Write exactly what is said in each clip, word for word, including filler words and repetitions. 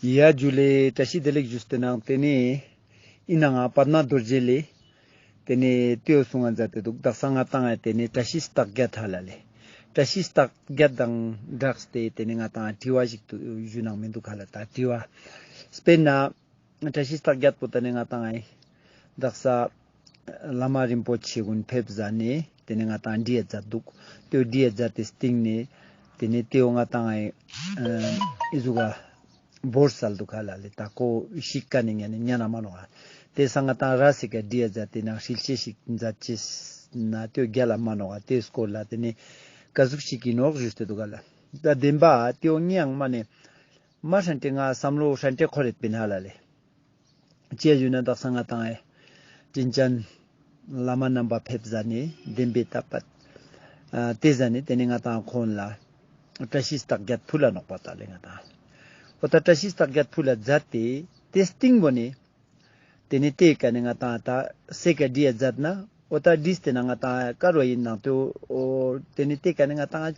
ཡ་ཇུ་ལེ། བཀྲ་ཤིས་བདེ་ལེགས་ཞུས་ཏེ་ནང་ཏེ་ནེ་ཨིན་ནའང་པདྨ་རྡོ་རྗེ་ལེ། ཏེ་ནེ་ཏེའོ་གསུང་ང་མཛད་དེ་འདུག། དག་ས་ང་ཏང་ཏེ་ནེ་བཀྲ་ཤིས་རྟགས་བརྒྱད་ཧ་ལ་ལེ། བཀྲ་ཤིས་རྟགས་བརྒྱད་དང་སྦྲགས་ཏེ་ཏེ་ནེ་ང་ཏང་དྲི་བ་ཞིག་ཏུ་ཞུ་ནང་མི་འདུག་ཧ་ལ། ད་དྲི་བ། དཔེར་ན་བཀྲ་ཤིས་རྟགས་བརྒྱད་པོ་ཏེ་ནེ་ང་ཏང་ཨེ་དག་ས་བླ་མ་རིན་པོ་ཆེ་གུན་ཕེབས་ཟ་ནེ་ཏེ་ནེ་ང་ཏང་བྲིའ་མཛད་འདུག། ཏེའོ་བྲིའ་མཛད་དེ་སྟིང་ནེ་ཏེ་ནེ་ཏེའོ་ང་ཏང་ཨེ་ཨི་ཟུག་ག་བོར་སལ་འདུག་ཧ་ལ་ལེ། ད་ཁོ་ཤིག་ཀ་ནེ་ཉན་ནེ་ཉན་ན་མ་ནོག་ག། ཏེ་སང་ང་ཏང་ར་སི་ཀ་བྲིའ་མཛད་དེ་ནང་ཧྲིལ་ཆེ་ཞིག་མཛད་ཅེས་ན་ཏེའོ་རྒྱལ་ལ་མ་ནོག་ག། ཏེའི་སྐོར་ལ་ཏེ་ནེ་ཀ་ཟུག་ཞིག་གི་ནོག་ཞུས་ཏེ་འདུག་ཧ་ལ། ད་བདེན་པ་ཏེའོ་ངའང་མ་ནེ་མ་ཧྲན་ཏེ་ང་བསམ་བློ་ཧྲན་ཏེ་འཁོར་རེད་པིན་ཧ་ལ་ལེ། ཅི་ཞུ་ན་དག་ས་ང་ཏང་ཨེ་དྲིན་ཅན་བླ་མ་རྣམ་པ་ཕེབས་ཟ་ནེ་བདེན་པའི་ཐབས་པད་ཨ་ཏེ་ཟ་ནེ་ཏེ་ནེ་ང་ཏང་ཁོང་ལ་བཀྲ་ཤིས་རྟགས་བརྒྱད་ཕུལ་ལ་ནོག་པ་ད་ལེ་ང་ཏང་། འོ་ད་བཀྲ་ཤིས་རྟགས་བརྒྱད་ཕུལ་ལ་མཛད་དེ་ཏེ་སྟིང་པོ་ནེ་ཏེ་ནེ་ཏེ་ཀ་ནེ་ང་ཏང་ད་སེ་ཀ་བྲིའ་མཛད་ན་འོ་ད་བྲིས་ཏེ་ན་ང་ཏང་ཀ་རུ་ཨིན་ནང་ཏེའོ་ཏེ་ནེ་ཏེ་ཀ་ནེ་ང་ཏང་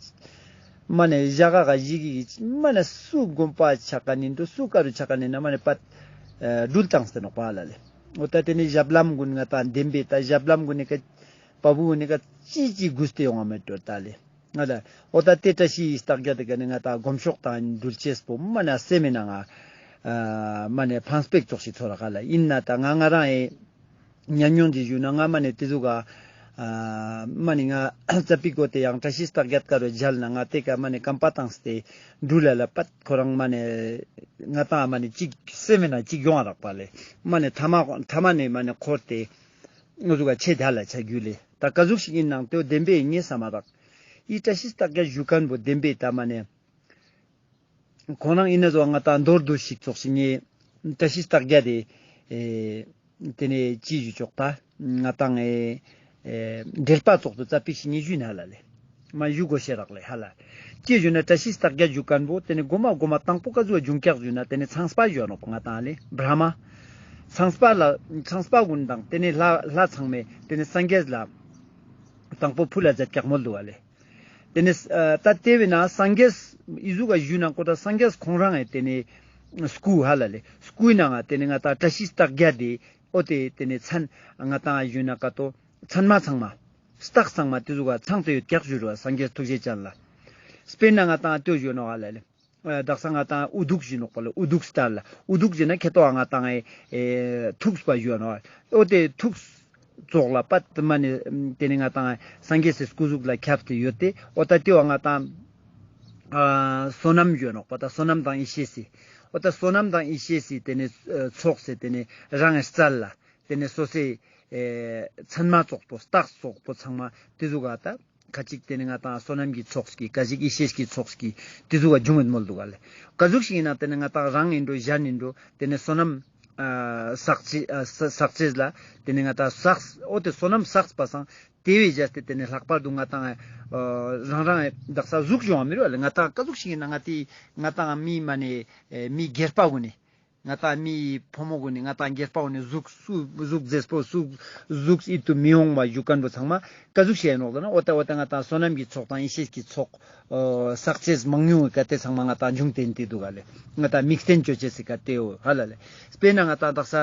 མ་ནེ་ཞག་ག་ཞིག་གི་མ་ནེ་སུ་དགོན་པ་ཆ་ཀ་ནེ་འདུག་སུ་ཀ་རུ་ཆ་ཀ་ནེ་ན་མ་ནེ་པད་ཨ་འགྲུལ་བཏང་སྟེ་ནོག་པ་ལ་ལེ། འོ་ད་ཏེ་ནེ་ཞབས་ལྷམ་གུན་ང་ཏང་བདེན་པའི་ད་ཞབས་ལྷམ་གུན་ནི་ཀ་པ་བུ་གུན་ནི་ཀ་ཅི་ཅི་གུས་ཏེ་ཡོང་བ་མེད་འགྲོ་ད་ལེ། ང་ད་འོ་ད་ཏེ་བཀྲ་ཤིས་རྟགས་བརྒྱད་དེ་ཀ་ནེ་ང་ཏང་སྒོམ་ཤོག་དང་འགྲུལ་ཅེས་པོ་མ་ནེ་སེམས་ནང་ང་ཨ་མ་ནེ་ཕངས་པེག་ཙོགས་ཤིག་ཚོར་ར་ཧ་ལ། ཨིན་ན་ད་ང་ང་རང་ཨེ་ཉམས་མྱོང་ཅིག་ཞུ་ན་ང་མ་ནེ་ཏེ་ཟུག་ག་ཨ་མ་ནེ་ང་ཙ་པིག་གོ་ཏེ་ཡང་བཀྲ་ཤིས་རྟགས་བརྒྱད་ཀ་རུ་མཇལ་ན་ང་ཏེ་ཀ་མ་ནེ་རྐང་པ་བཏང་སྟེ་འགྲུལ་ལ་ལ་པད་ཁོ་རང་མ་ནེ་ང་ཏང་མ་ནེ་ཅིག་སེམས་ནང་ཅིག་ཡོང་བ་རག་པ་ལེ། མ་ནེ་ཐ་མ་ཐ་མ་ནེ་མ་ནེ་འཁོར་ཏེ་ང་ཟུག་ག་ཆེ་ད་ལ་ཆ་རྒྱུ་ལེ། ད་ཀ་ཟུག་ཞིག་ཨིན་ནང་ཏེའོ་བདེན་པའི་ངེས་ས་མ་རག། ཨི་བཀྲ་ཤིས་རྟགས་བརྒྱད་ཞུ་ཁན་པོ་བདེན་པའི་ད་མ་ནེ་ཁོང་རང་ཨིན་ན་ཟོ་ང་ཏང་མདོར་བསྡུས་ཤིག་ཙོགས་ཤིག་ངེ་བཀྲ་ཤིས་རྟགས་བརྒྱད་དེ་ཨེ་ཏེ་ནེ་ཅི་ཞུ་ཆོག་ད་ང་ཏང་ཨེ་ཨེ་འགྲེལ་པ་ཙོགས་དུ་ཙ་པིག་ཤིག་ངེ་ཞུ་ན་ཧ་ལ་ལེ། མ་ཞུ་དགོས་ཤེས་རག་ལེ་ཧ་ལ། ཅི་ཞུ་ན་བཀྲ་ཤིས་རྟགས་བརྒྱད་ཞུ་ཁན་པོ་ཏེ་ནེ་གོ་མ་གོ་མ་དང་པོ་ཀ་ཟུག་བྱུང་ཀྱག་ཞུ་ན་ཏེ་ནེ་ཚངས་པ་ཞུ་ནོག་ང་ཏང་ལེ་བྲཧྨ། ཚངས་པ་ལ་ཚངས་པ་གུན་དང་ཏེ་ནེ་ལྷ་ལྷ་ཚང་མས་ཏེ་ནེ་སངས་རྒྱས་ལ་དང་པོ་ཕུལ་ལ་མཛད་ཀྱག་མོལ་འདུག་ག་ལེ། ཏེ་ནེ་ཨ་ད་ཏེ་བས་ན་སངས་རྒྱས་ཨི་ཟུག་ག་ཞུ་ན་ཀོ་ད་སངས་རྒྱས་ཁོང་རང་ཨེ་ཏེ་ནེ་སྐུ་ཧ་ལ་ལེ་སྐུའི་ནང་ང་ཏེ་ནེ་ང་ཏང་བཀྲ་ཤིས་རྟགས་བརྒྱད་དེ་འོ་ཏེ་ཏེ་ནེ་མཚན་ང་ཏང་ཞུ་ན་ཀ་ཏོ་མཚན་མ་ཚང་མ་རྟགས་ཚང་མ་ཏེ་ཟུག་ག་ཚང་སྟེ་ཡོད་ཀྱག་ཞུ་རུ་བ་སངས་རྒྱས་ཐུགས་རྗེ་ཅན་ལ། དཔེར་ན་ང་ཏང་ཏེ་ཞུ་ནོག་ཧ་ལ་ལེ། ཨ་དག་ས་ང་ཏང་དབུ་གདུགས་ཞུ་ནོག་པ་ལ་དབུ་གདུགས་ལྟར་ལ་དབུ་གདུགས་ཞུ་ན་ཁེ་ཏོ་ང་ཏང་ཨེ་ཐུགས་པ་ཞུ་ནོག། འོ་ཏེ་ཐུགས་ཙོགས་ལ་པད་མ་ནེ་ཏེ་ནེ་ང་ཏང་སངས་རྒྱས་སི་སྐུ་གཟུགས་ལ་ཁྱབ་སྟེ་ཡོད་དེ་འོ་ད་ཏེ་བ་ང་ཏང་ཨ་བསོད་ནམས་ཞུ་ནོག་པ་ད་བསོད་ནམས་དང་ཡེ་ཤེས་སི་འོ་ད་བསོད་ནམས་དང་ཡེ་ཤེས་སི་ཏེ་ནེ་ཨ་ཚོགས་སི་ཏེ་ནེ་རང་ངི་རྩལ་ལ་ཏེ་ནེ་སོ་སོའི་ཨེ་མཚན་མ་ཙོགས་པོ་རྟགས་ཙོགས་པོ་ཚང་མ་ཏེ་ཟུག་ག་ད། ཁ་ཅིག་ཏེ་ནེ་ང་ཏང་བསོད་ནམས་ཀྱི་ཚོགས་ཀྱི་ཀ་ཅིག་ཡེ་ཤེས་ཀྱི་ཚོགས་ཀྱི་ཏེ་ཟུག་ག་འབྱུང་ངེད་མོལ་འདུག་ག་ལེ། ཀ་ཟུག་ཞིག་ཨིན་ན་ཏེ་ནེ་ང་ཏང་རང་ཨིན་འགྲོ་གཞན་ཨིན་འགྲོ་ཏེ་ནེ་བསོད་ནམས་ཨ་བསགས་ཅེས་ཨ་བསགས་ཅེས་ལ་ཏེ་ནེ་ང་ཏང་བསགས་འོ་ཏེ་བསོད་ནམས་བསགས་པ་སང་ཏེ་བས་བྱས་ཏེ་ཏེ་ནེ་ལྷག་པར་དུ་ང་ཏང་ཨ་རང་རང་ཨ་དག་ས་གཟུགས་ཡོང་བ་མི་རུ་བ་ལེ། ང་ཏང་ཀ་ཟུག་ཞིག་ཨིན་ན་ང་ཏི་ང་ཏང་མི་མ་ནེ་ཨེ་མི་སྒེར་པ་གུན་ནི་ང་ཏང་མི་ཕོ་མོ་གུན་ནི་ང་ཏང་སྒེར་པ་གུན་ནི་གཟུགས་སུ་གཟུགས་མཛེས་པོ་སུ་གཟུགས་ཡིད་དུ་མི་འོང་བ་ཞུ་ཁན་པོ་ཚང་མ་ཀ་ཟུག་ཤེས་ནོག་ཟེར་ན་འོ་ཏ་འོ་ཏ་ང་ཏང་བསོད་ནམས་ཀྱི་ཚོགས་དང་ཡེ་ཤེས་ཀྱི་ཚོགས་ཨ་བསགས་ཅེས་མང་ཉུང་གི་ཀ་ཏེ་ཚང་མ་ང་ཏང་འབྱུང་བསྟན་ཏེ་འདུག་ག་ལེ། ང་ཏང་དམིགས་རྟེན་ཅོ་ཅེས་སི་ཀ་ཏེའོ་ཧ་ལ་ལེ། དཔེར་ན་ང་ཏང་དག་ས་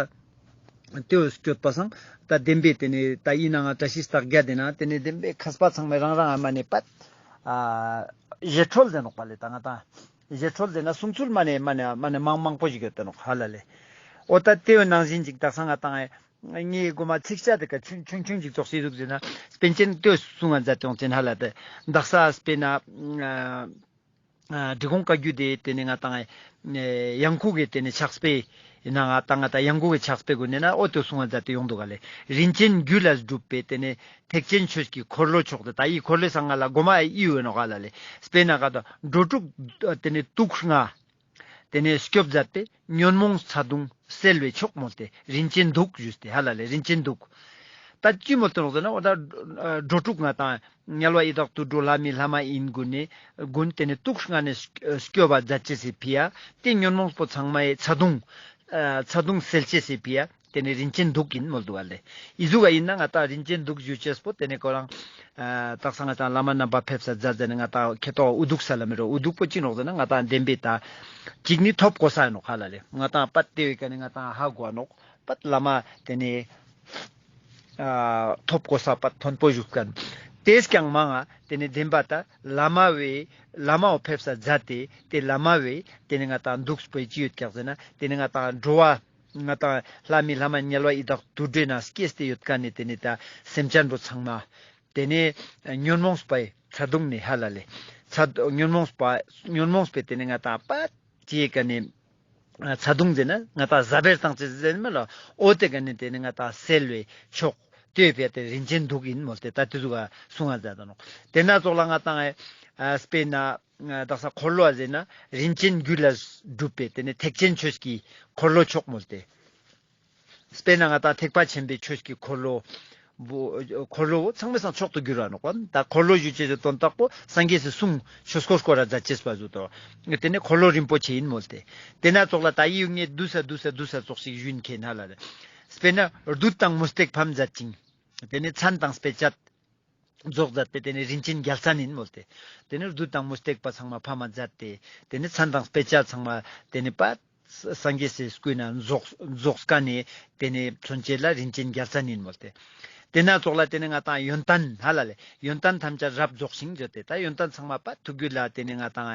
ཏེའོ་སྐྱོད་པ་སང་ཏ་བདེན་པའི་ཏེ་ནེ་ཏ་ཡིན་ནའང་བཀྲ་ཤིས་རྟགས་བརྒྱད་ཏེ་ན་ཏེ་ནེ་བདེན་པའི་མཁས་པ་ཚང་མས་རང་རང་ཨ་མ་ནེ་པད་ཨ་བཞེད་སྲོལ་ཟེར་ནོག་པ་ལེ། ཏ་ང་ཏང་བཞེད་སྲོལ་ཟེར་ན་གསུང་ཚུལ་མ་ནེ་མ་ནེ་མ་ནེ་མང་མང་པོ་ཞིག་ཡོད་དེ་ནོག་ཧ་ལ་ལེ། འོ་ཏ་ཏེའོ་ནང་བཞིན་ཅིག་དག་ས་ང་ཏང་ངའི་གོ་མ་ཚིག་ཆ་ཏེ་ཀ་ཆུང་ཆུང་ཆུང་ཅིག་ཙོགས་སི་ཟུག་ཟེར་ན་པཎ་ཆེན་ཏེའོ་གསུང་ང་མཛད་དེ་ཡོང་ཅན་ཧ་ལ་ཏེ་དག་ས་དཔེར་ན་ཨ་འབྲི་གུང་བཀའ་བརྒྱུད་དེ་ཏེ་ནེ་ང་ཏང་ཨེ་ཡང་ཁུག་གི་ཏེ་ནེ་ཕྱག་དཔེ་ཡིན་ན་ང་ཏང་ང་ཏང་ཡང་ཁུག་གི་ཕྱག་དཔེ་གུན་ནི་ན་འོ་ཏེ་གསུང་ང་མཛད་དེ་ཡོང་འདུག་ག་ལེ། རིན་ཆེན་རྒྱུད་ལ་སྒྲུབ་པའི་ཏེ་ནེ་ཐེག་ཆེན་ཆོས་ཀྱི་འཁོར་ལོ་མཆོག་ཏེ་ཏ་ཡི་འཁོར་ལོའི་སང་ང་ལ་གོ་མ་ཨི་ཡོད་ནོག་ག་ལ་ལེ། དཔེར་ན་ག་ཏོ་འགྲོ་དྲུག་ཏེ་ནེ་དུག་ལྔ་ཏེ་ནེ་སྐྱོབ་མཛད་དེ་ཉོན་མོངས་ཚ་གདུང་སེལ་བའི་མཆོག་མོལ་ཏེ་རིན་ཆེན་གདུགས་ཞུས་ཏེ་ཧ་ལ་ལེ་རིན་ཆེན་གདུགས། ཏ་ཅི་མོལ་ཏེ་ནོག་ཟེར་ན་འོ་ཏ་འགྲོ་དྲུག་ང་ཏང་དམྱལ་བ་ཡི་དྭགས་དུད་འགྲོ་ལྷ་མི་ལྷ་མ་ཡིན་གུན་ནི་གུན་ཏེ་ནེ་དུག་ལྔ་ནེ་སྐྱོབ་པ་མཛད་ཅེས་སི་ཕི་ཡ་ཏེ་ཉོན་མོངས་པོ་ཚང་མའི་ཚ་གདུང་ཨ་ཚ་གདུང་སེལ་ཅེས་སི་ཕི་ཡ་ ཏེ་ནེ་རིན་ཆེན་གདུགས་ཨིན་མོལ་དུག་པ་ལེ། འི་ཟུག་ག་ཨིན་ན་ང་ཏང་རིན་ཆེན་གདུགས་ཞུ་ཅེས་པོ་ཏེ་ནེ་ཁོ་རང་ཨ་དག་ས་ང་ཏང་བླ་མ་རྣམ་པ་ཕེབས་ས་མཛད་ཟེར་ན་ང་ཏང་ཁེ་ཏོག་དབུ་གདུགས་ས་ལ་མི་རོ། དབུ་གདུགས་པོ་ཅི་ནོག་ཟེར་ན་ང་ཏང་བདེན་པའི་ད་ཅིག་ནི་ཐོབ་གོ་ས་ནོག་ཧ་ལ་ལེ། ང་ཏང་པད་ཏེ་བའི་ཀ་ནེ་ང་ཏང་ཧ་གོ་ནོག། པད་བླ་མ་ཏེ་ནེ་ཨ་ཐོབ་གོ་ས་པད་མཐོན་པོ་བཞུགས་ཁན། ཏེས་ཀྱང་མང་ང་ཏེ་ནེ་བདེན་པ་ད་བླ་མ་བོའི་བླ་མ་བོ་ཕེབས་ས་མཛད་དེ་ཏེ་བླ་མ་བོའི་ཏེ་ནེ་ང་ཏང་གདུགས་པོའི་ཅི་ཡོད་ཀྱག་ཟེར་ན་ཏེ་ནེ་ང་ཏང་འགྲོ་བ་ང་ཏང་ལྷ་མི་ལྷ་མ་དམྱལ་བ་ཡི་དྭགས་དུད་འགྲོའི་ནང་སྐྱེས་ཏེ་ཡོད་ཁན་ནི་ཏེ་ནེ་ད་སེམས་ཅན་པོ་ཚང་མ་ཏེ་ནེ་ཉོན་མོངས་པའི་ཚ་གདུང་ནེ་ཧ་ལ་ལེ། ཚ་ཉོན་མོངས་པ་ཉོན་མོངས་པའི་ཏེ་ནེ་ང་ཏང་པད་ཅིའི་ཀ་ནེ་ཨ་ཚ་གདུང་ཟེར་ན་ང་ཏང་ཟ་བེར་བཏང་ཅེས་ཟེར་མེད་ལ། འོ་ཏེ་ཀ་ནེ་ཏེ་ནེ་ང་ཏང་སེལ་བའི་མཆོག་ཏེ་བོའི་ཏེ་རིན་ཆེན་གདུགས་ཨིན་མོལ་ཏེ་ད་ཏེ་ཟུག་ག་གསུང་ང་མཛད་ད་ནོག། ཏེ་ན་ཙོགས་ལ་ང་ཏང་ཨ་དཔེར་ན་ཨ་དག་ས་འཁོར་ལོ་ཟེར་ན་རིན་ཆེན་རྒྱུད་ལ་གྲུབ་པའི་ཏེ་ནེ་ཐེག་ཆེན་ཆོས་ཀྱི་འཁོར་ལོ་མཆོག་མོལ་ཏེ། དཔེར་ན་ང་ཏང་ཐེག་པ་ཆེན་པོའི་ཆོས་ཀྱི་འཁོར་ལོ་བོ་འཁོར་ལོ་བོ་ཚང་མའི་སང་མཆོག་ཏུ་གྱུར་བ་ནོག་པ། ད་འཁོར་ལོ་ཞུ་ཅེས་སི་དོན་དག་པོ་སངས་རྒྱས་སི་གསུང་ཆོས་འཁོར་སྐོར་ར་མཛད་ཅེས་པ་ཟུག་ཏོ། ཏེ་ནེ་འཁོར་ལོ་རིན་པོ་ཆེ་ཨིན་མོལ་ཏེ། ཏེ་ན་ཙོགས་ལ་ད་འི་ཡུལ་ངེ་དུས་ས་དུས་ས་དུས་ས་ཙོགས་ཤིག་ཞུན་ཁན་ཧ་ལ་ལེ། དཔེར་ན་བདུད་དང་མུ་སྟེགས་ཕམ་མཛད་ཅིང་། ཏེ་ནེ་མཚན་དང་དཔེ་བྱད་རྫོགས་མཛད་དེ་ཏེ་ནེ་རིན་ཆེན་རྒྱལ་མཚན་ཨིན་མོལ་ཏེ། ཏེ་ནེ་བདུད་དང་མུ་སྟེགས་པ་ཚང་མ་ཕམ་མཛད་དེ་ཏེ་ནེ་མཚན་དང་དཔེ་བྱད་ཚང་མ་ཏེ་ནེ་པད་སངས་རྒྱས་སི་སྐུའི་ནང་རྫོགས་རྫོགས་ཀ་ནེ་ཏེ་ནེ་མཚོན་བྱེད་ལ་རིན་ཆེན་རྒྱལ་མཚན་ཨིན་མོལ་ཏེ། ཏེ་ན་ཙོགས་ལ་ཏེ་ནེ་ང་ཏང་ཡོན་ཏན་ཧ་ལ་ལེ། ཡོན་ཏན་ཐམས་ཅད་རབ་རྫོགས་ཤིང་བརྗོད་དེ་ད་ཡོན་ཏན་ཚང་མ་པད་ཐུགས་རྒྱུད་ལ་ཏེ་ནེ་ང་ཏང་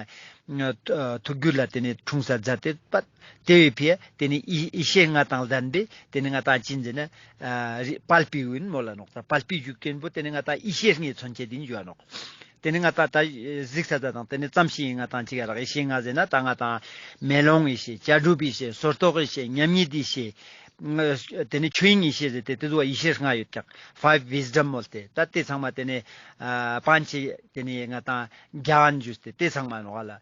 ཐུགས་རྒྱུད་ལ་ཏེ་ནེ་འཁྲུངས་ས་མཛད་དེ་པད་ཏེ་བོའི་ཕི་ཡ་ཏེ་ནེ་ཡེ་ཡེ་ཤེས་ལྔ་དང་ལྡན་པའི་ཏེ་ནེ་ང་ཏང་ཅི་ཨིན་ཟེར་ན་ཨ་རི་དཔལ་སྤུན་ཨིན་མོལ་ལ་ནོག། ད་དཔལ་སྤུན་ཞུ་ཁན་པོ་ཏེ་ནེ་ང་ཏང་ཡེ་ཤེས་ལྔའི་མཚོན་བྱེད་ཨིན་ཞུ་བ་ནོག། ཏེ་ནེ་ང་ཏང་ད་གཟིགས་ས་ད་དང་ཏེ་ནེ་ཙམ་ཞིག་ང་ཏང་ཅི་ག་རག་ཡེ་ཤེས་ལྔ་ཟེར་ན་ད་ང་ཏང་མེ་ལོང་ཡེ་ཤེས་བྱ་གྲུབ་ཡེ་ཤེས་སོར་རྟོག་ཡེ་ཤེས་མཉམ་ཉིད་ཡེ་ཤེས་ཏེ་ནེ་ཆོས་དབྱིངས་ཡེ་ཤེས་ཟེར་ཏེ་ཏེ་ཚོ་ཡེ་ཤེས་ལྔ་ཡོད་ཀྱག། ཕའིབ་ཝིས་ཌམ་མོལ་ཏེ་ད་ཏེ་ཚང་མ་ཏེ་ནེ་ཨ་པཉྩ་ཏེ་ནེ་ང་ཏང་གྱ་ཨན་ཞུས་ཏེ་ཏེ་ཚང་མ་ནོག་ལ།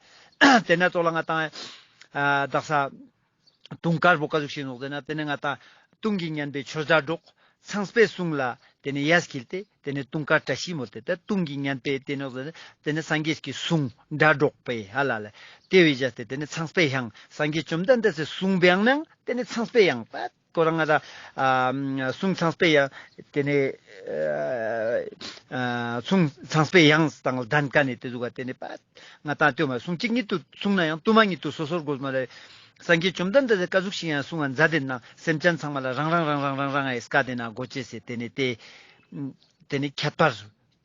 ཏེ་ན་ཙོགས་ལ་ང་ཏང་ཨ་དག་ས་དུང་དཀར་པོ་ཀ་ཟུག་ཤིག་ནོག་ཟེར་ན་ཏེ་ནེ་ང་ཏང་དུང་གི་སྙན་པས་ཆོས་སྒྲ་སྒྲོག། ཚངས་པའི་གསུང་ལ་ཏེ་ནེ་ཡ་འཁྱིལ་ཏེ་ཏེ་ནེ་དུང་དཀར་བཀྲ་ཤིས་མོལ་ཏེ་ད་དུང་གི་སྙན་པས་ཏེ་ནོག་ཟེར་ན་ཏེ་ནེ་སངས་རྒྱས་ཀྱི་གསུང་སྒྲ་སྒྲོག་པའི་ཧ་ལ་ལེ། ཏེ་བོའི་བྱས་ཏེ་ཏེ་ནེ་ཚངས་པའི་གཡང་སངས་རྒྱས་བཅོམ་ལྡན་འདས་སི་གསུང་བའི་ཡང་ནང་ཏེ་ནེ་ཚངས་པའི་གཡང་པད་ཁོ་རང་ང་ད་ཨ་གསུང་ཚངས་པའི་གཡང་ཏེ་ནེ་ཨ་གསུང་ཚངས་པའི་གཡང་དང་ལྡན་ཀ་ནེ་ཏེ་ཟུག་ག་ཏེ་ནེ་པད་ང་ཏང་ལྟོས་མ་གསུང་གཅིག་ཉིད་དུ་གསུངས་ན་ཡང་དུ་མ་ཉིད་དུ་སོ་སོར་དགོས་མ་རེད། སངས་རྒྱས་བཅོམ་ལྡན་འདས་སི་ཀ་ཟུག་ཤིག་ཡང་གསུང་ང་མཛད་དེ་ན་སེམས་ཅན་ཚང་མ་ལ་རང་རང་རང་རང་རང་རང་ཨེ་སྐད་དེ་ན་གོ་ཅེས་སི་ཏེ་ནེ་ཏེ་ཏེ་ནེ་ཁྱད་པར་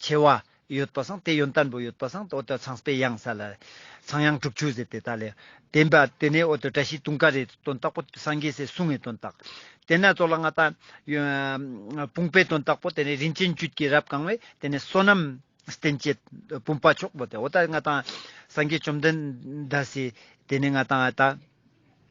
ཆེ་བ་ཡོད་པ་སང་ཏེ་ཡོན་ཏན་པོ་ཡོད་པ་སང་འོ་ཏེ་ཚངས་པའི་གཡང་ས་ལ་ཚངས་དབྱངས་དྲུག་ཅུ་ཟེར་ཏེ་ད་ལེ། བདེན་པ་ཏེ་ནེ་འོ་ཏེ་བཀྲ་ཤིས་དུང་དཀར་རི་དོན་དག་པོ་སངས་རྒྱས་སི་གསུང་ངི་དོན་དག། ཏེ་ན་ཙོགས་ལ་ང་ཏང་ཡོ་བུམ་པའི་དོན་དག་པོ་ཏེ་ནེ་རིན་ཆེན་བཅུད་ཀྱིས་རབ་གང་བའི་ཏེ་ནེ་བསོད་ནམས་བསྟན་བྱེད་བུམ་པ་མཆོག་པོ་ཏེ་འོ་ད་ང་ཏང་སངས་རྒྱས་བཅོམ་ལྡན་འདས་སི་ཏེ་ནེ་ང་ཏང་ད་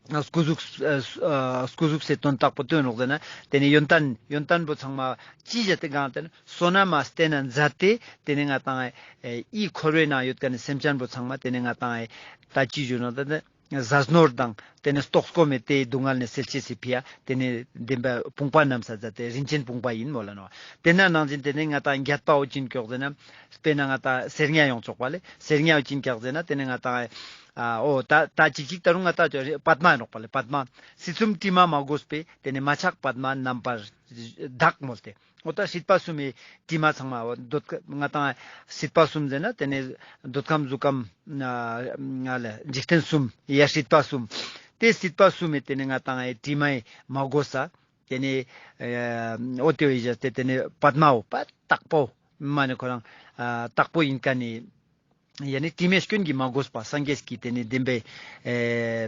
སྐུ་གཟུགས་ཨ་སྐུ་གཟུགས་སི་དོན་དག་པོ་སྟོན་ནོག་ཟེར་ན་ཏེ་ནེ་ཡོན་ཏན་ཡོན་ཏན་པོ་ཚང་མ་ཅི་བྱས་ཏེ་གང་ཏེ་ནེ་བསོད་ནམས་མ་བསྟེན་ན་མཛད་དེ་ཏེ་ནེ་ང་ཏང་ཨེ་འི་འཁོར་བའི་ནང་ཡོད་ཁན་ནི་སེམས་ཅན་པོ་ཚང་མ་ཏེ་ནེ་ང་ཏང་ཨེ་ད་ཅི་ཞུ་ནོག་ཟེར་ན་ཟས་ནོར་དང་ཏེ་ནེ་རྟོགས་སྐོམ་མེད་དེ་སྡུག་བསྔལ་ནེ་སེལ་ཅེས་སི་ཕི་ཡ་ཏེ་ནེ་བདེན་པ་བུམ་པ་བསྣམས་ས་མཛད་དེ་རིན་ཆེན་བུམ་པ་ཨིན་མོལ་ལ་ནོག། ཏེ་ན་ནང་བཞིན་ཏེ་ནེ་ང་ཏང་རྒྱལ་པོ་བོ་ཅི་ཨིན་ཀྱོག་ཟེར་ན་དཔེར་ན་ང་ཏང་གསེར་ཉ་ཡོང་ཆོག་པ་ལེ། གསེར་ཉ་བོ་ཅི་ཨིན་ཀྱོག་ཟེར་ན་ཏེ་ནེ་ང་ཏང་ཨ་འོ་ད་ད་ཅིག་ཅིག་ད་རུང་ང་ཏང་ཅོ་རེ་པདྨ་ནོག་པ་ལེ། པདྨ་སྲིད་གསུམ་དྲི་མ་མ་གོས་པས་ཏེ་ནེ་མ་ཆགས་པདྨ་རྣམ་པར་དག་མོལ་ཏེ། འོ་ད་སྲིད་པ་གསུམ་མི་དྲི་མ་ཚང་མ་འོ་འདོད་ཁ་ང་ཏང་སྲིད་པ་གསུམ་ཟེར་ན་ཏེ་ནེ་འདོད་ཁམས་གཟུགས་ཁམས་ཨ་ང་ལ་འཇིག་རྟེན་གསུམ་ཡ་སྲིད་པ་གསུམ། ཏེ་སྲིད་པ་གསུམ་མི་ཏེ་ནེ་ང་ཏང་ཨེ་དྲི་མ་མ་གོས་ས་ཏེ་ནེ་ཨ་འོ་ཏེ་བོའི་བྱས་ཏེ་ཏེ་ནེ་པདྨ་བོ་པ་དག་པོ་མ་ནེ་ཁོ་རང་ཨ་དག་པོ་ཨིན་ཀ་ནེ་ཡ་ནི་དྲི་མའི་སྐྱོན་གྱིས་མ་གོས་པ་སངས་རྒྱས་ཀྱི་ཏེ་ནེ་བདེན་པའི་ཨེ་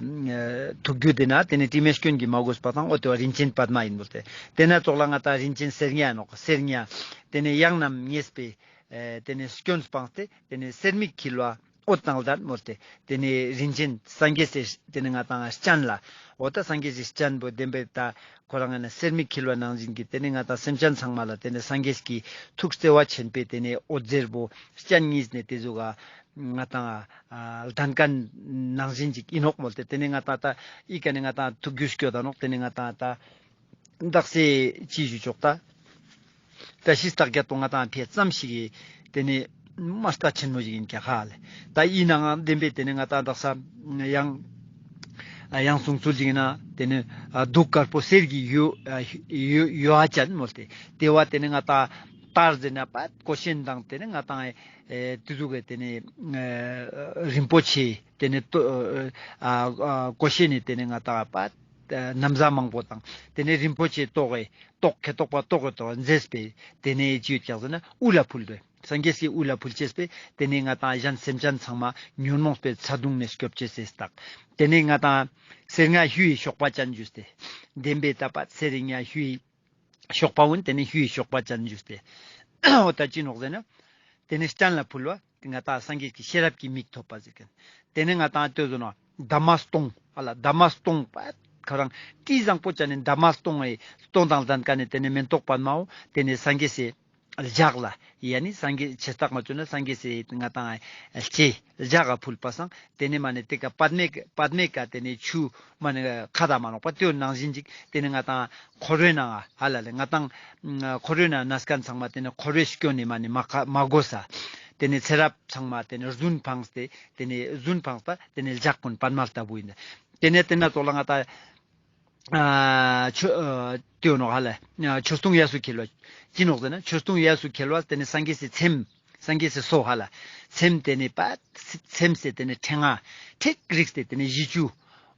ཐུགས་རྒྱུད་དེ་ན་ཏེ་ནེ་དྲི་མའི་སྐྱོན་གྱིས་མ་གོས་པ་དང་འོ་ཏེ་བ་རིན་ཆེན་པདྨ་ཨིན་མོལ་ཏེ། ཏེ་ན་ཙོགས་ལ་ང་ཏང་རིན་ཆེན་གསེར་ཉ་ནོག་གསེར་ཉ། ཏེ་ནེ་གཡང་རྣམས་ཉེས་པའི་ཨེ་ཏེ་ནེ་སྐྱོན་སྤངས་ཏེ་ཏེ་ནེ་གསེར་མིག་འཁྱིལ་བ་འོད་དང་ལྡན་མོལ་ཏེ། ཏེ་ནེ་རིན་ཆེན་སངས་རྒྱས་སི་ཏེ་ནེ་ང་ཏང་སྤྱན་ལ་འོ་ད་སངས་རྒྱས་སི་སྤྱན་པོ་བདེན་པའི་ད་ཁོ་རང་ང་ནེ་གསེར་མིག་འཁྱིལ་བ་ནང་བཞིན་གྱི་ཏེ་ནེ་ང་ཏང་སེམས་ཅན་ཚང་མ་ལ་ཏེ་ནེ་སངས་རྒྱས་ཀྱི་ཐུགས་བརྩེ་བ་ཆེན་པོའི་ཏེ་ནེ་འོད་ཟེར་པོ་སྤྱན་གཉིས་ནེ་ཏེ་ཟུག་ག་ང་ཏང་ཨ་ལྡན་ཁན་ནང་བཞིན་ཅིག་ཨིན་ནོག་མོལ་ཏེ། ཏེ་ནེ་ང་ཏང་ད་འི་ཀ་ནེ་ང་ཏང་ཐུགས་རྒྱུས་སྐྱོད་ད་ནོག། ཏེ་ནེ་ང་ཏང་ད་དག་ས་ཅི་ཞུ་ཆོག་ད། བཀྲ་ཤིས་རྟགས་བརྒྱད་པོ་ང་ཏང་ཕི་ཙམ་ཞིག་གི་ཏེ་ནེ་མ་རྩ་ཆེན་མོ་ཞིག་ཨིན་ཀྱག་ཧ་ལེ། ད་འི་ནང་ང་བདེན་པའི་ཏེ་ནེ་ང་ཏང་དག་ས་ཡང་ ཡང་གསུང་ཚུལ་ཅིག་ན་ཏེ་ནེ་ཨ་གདུགས་དཀར་པོ་གསེར་གྱི་ཡོ་ཨ་ཡོ་ཡོ་ཨ་ཅན་མོལ་ཏེ། ཏེ་བོ་ཏེ་ནེ་ང་ཏང་ལྟར་ཟེར་ན་པད་གོས་ཆེན་དང་ཏེ་ནེ་ང་ཏང་ཨེ་ཏེ་ཟུག་གི་ཏེ་ནེ་ཨ་རིན་པོ་ཆེ་ཏེ་ནེ་ཏོ་ཨ་ཨ་གོས་ཆེན་ནི་ཏེ་ནེ་ང་ཏང་པད་ན་བཟའ་མང་པོ་དང་ཏེ་ནེ་རིན་པོ་ཆེ་ཏོག་གི་ཏོག་ཁེ་ཏོག་པ་ཏོག་གི་ཏོག་མཛེས་པའི་ཏེ་ནེ་ཅི་ཡོད་ཀྱག་ཟེར་ན་དབུ་ལ་ཕུལ་ཏེ། སངས་རྒྱས་སི་དབུ་ལ་ཕུལ་ཅེས་པས་ཏེ་ནེ་ང་ཏང་གཞན་སེམས་ཅན་ཚང་མ་ཉོན་མོངས་པའི་ཚ་གདུང་ནེ་སྐྱོབ་ཅེས་སི་རྟགས། ཏེ་ནེ་ང་ཏང་གསེར་ལྔ་ཧུའི་གཤོག་པ་ཅན་ཞུས་ཏེ། བདེན་པའི་ཏ་པད་གསེར་རི་ལྔ་ཧུའི་གཤོག་པ་འོན་ཏེ་ནེ་ཧུའི་གཤོག་པ་ཅན་ཞུས་ཏེ། འོ་ཏ་ཅི་ནོག་ཟེར་ན། ཏེ་ནེ་སྤྱན་ལ་ཕུལ་བ་ང་ཏང་སངས་རྒྱས་ཀྱི་ཤེས་རབ་ཀྱི་མིག་ཐོབ་པ་ཟེར་ཁན། ཏེ་ནེ་ང་ཏང་ལྟོས་ཟོ་ན་འདབ་མ་སྟོང་ཧ་ལ་འདབ་མ་སྟོང་པད་ཁོ་རང་དྲི་བཟང་པོ་ཅན་ནི་འདབ་མ་སྟོང་ངི་སྟོང་དང་ལྡན་ཁན་ནི་ཏེ་ནེ་མེན་ཏོག་པདྨའོ་ཏེ་ནེ་སངས་རྒྱས་སི་ལྗགས་ལ་ཡ་ནི་སངས་རྒྱས་ཆེ་རྟགས་མ་བཅོས་ན་སངས་རྒྱས་སི་ང་ཏང་ལྕེ་ལྗགས་ལ་ཕུལ་པ་སང་ཏེ་ནེ་མ་ནེ་ཏེ་ཀ་པདྨེ་པདྨེ་ཀ་ཏེ་ནེ་ཆུ་མ་ནེ་ཁ་ད་མ་ནོག་པ་ཏེའོ་ནང་བཞིན་ཅིག་ཏེ་ནེ་ང་ཏང་འཁོར་བའི་ནང་ཧ་ལ་ལེ་ང་ཏང་འཁོར་བའི་ནང་ན་སྐན་ཚང་མ་ཏེ་ནེ་འཁོར་བའི་སྐྱོན་ནི་མ་ནེ་མ་ཁ་མ་གོས་ས་ཏེ་ནེ་ཚེ་རབས་ཚང་མ་ཏེ་ནེ་རྫུན་འཕངས་ཏེ་ཏེ་ནེ་རྫུན་འཕངས་པ་ཏེ་ནེ་ལྗགས་ཀུན་པདྨ་ལྟ་བུ་ཡིན། ཏེ་ནེ་ཏེ་ན་ཙོགས་ལ་ང་ཏང་ཨ་ཆོས་ཨ་ཏེའོ་ནོག་ཧ་ལ། ཨ་ཆོས་དུང་གཡས་སུ་འཁྱིལ་བ། ཅི་ནོག་ཟེར་ན་ཆོས་དུང་གཡས་སུ་འཁྱིལ་བ་ཏེ་ནེ་སངས་རྒྱས་སི་ཚེམས། སངས་རྒྱས་སི་སོ་ཧ་ལ། ཚེམས་ཏེ་ནེ་པད་ཚེམས་སི་ཏེ་ནེ་ཕྲེང་ང་ཁྲིག་རིགས་ཏེ་ཏེ་ནེ་བཞི་བཅུ་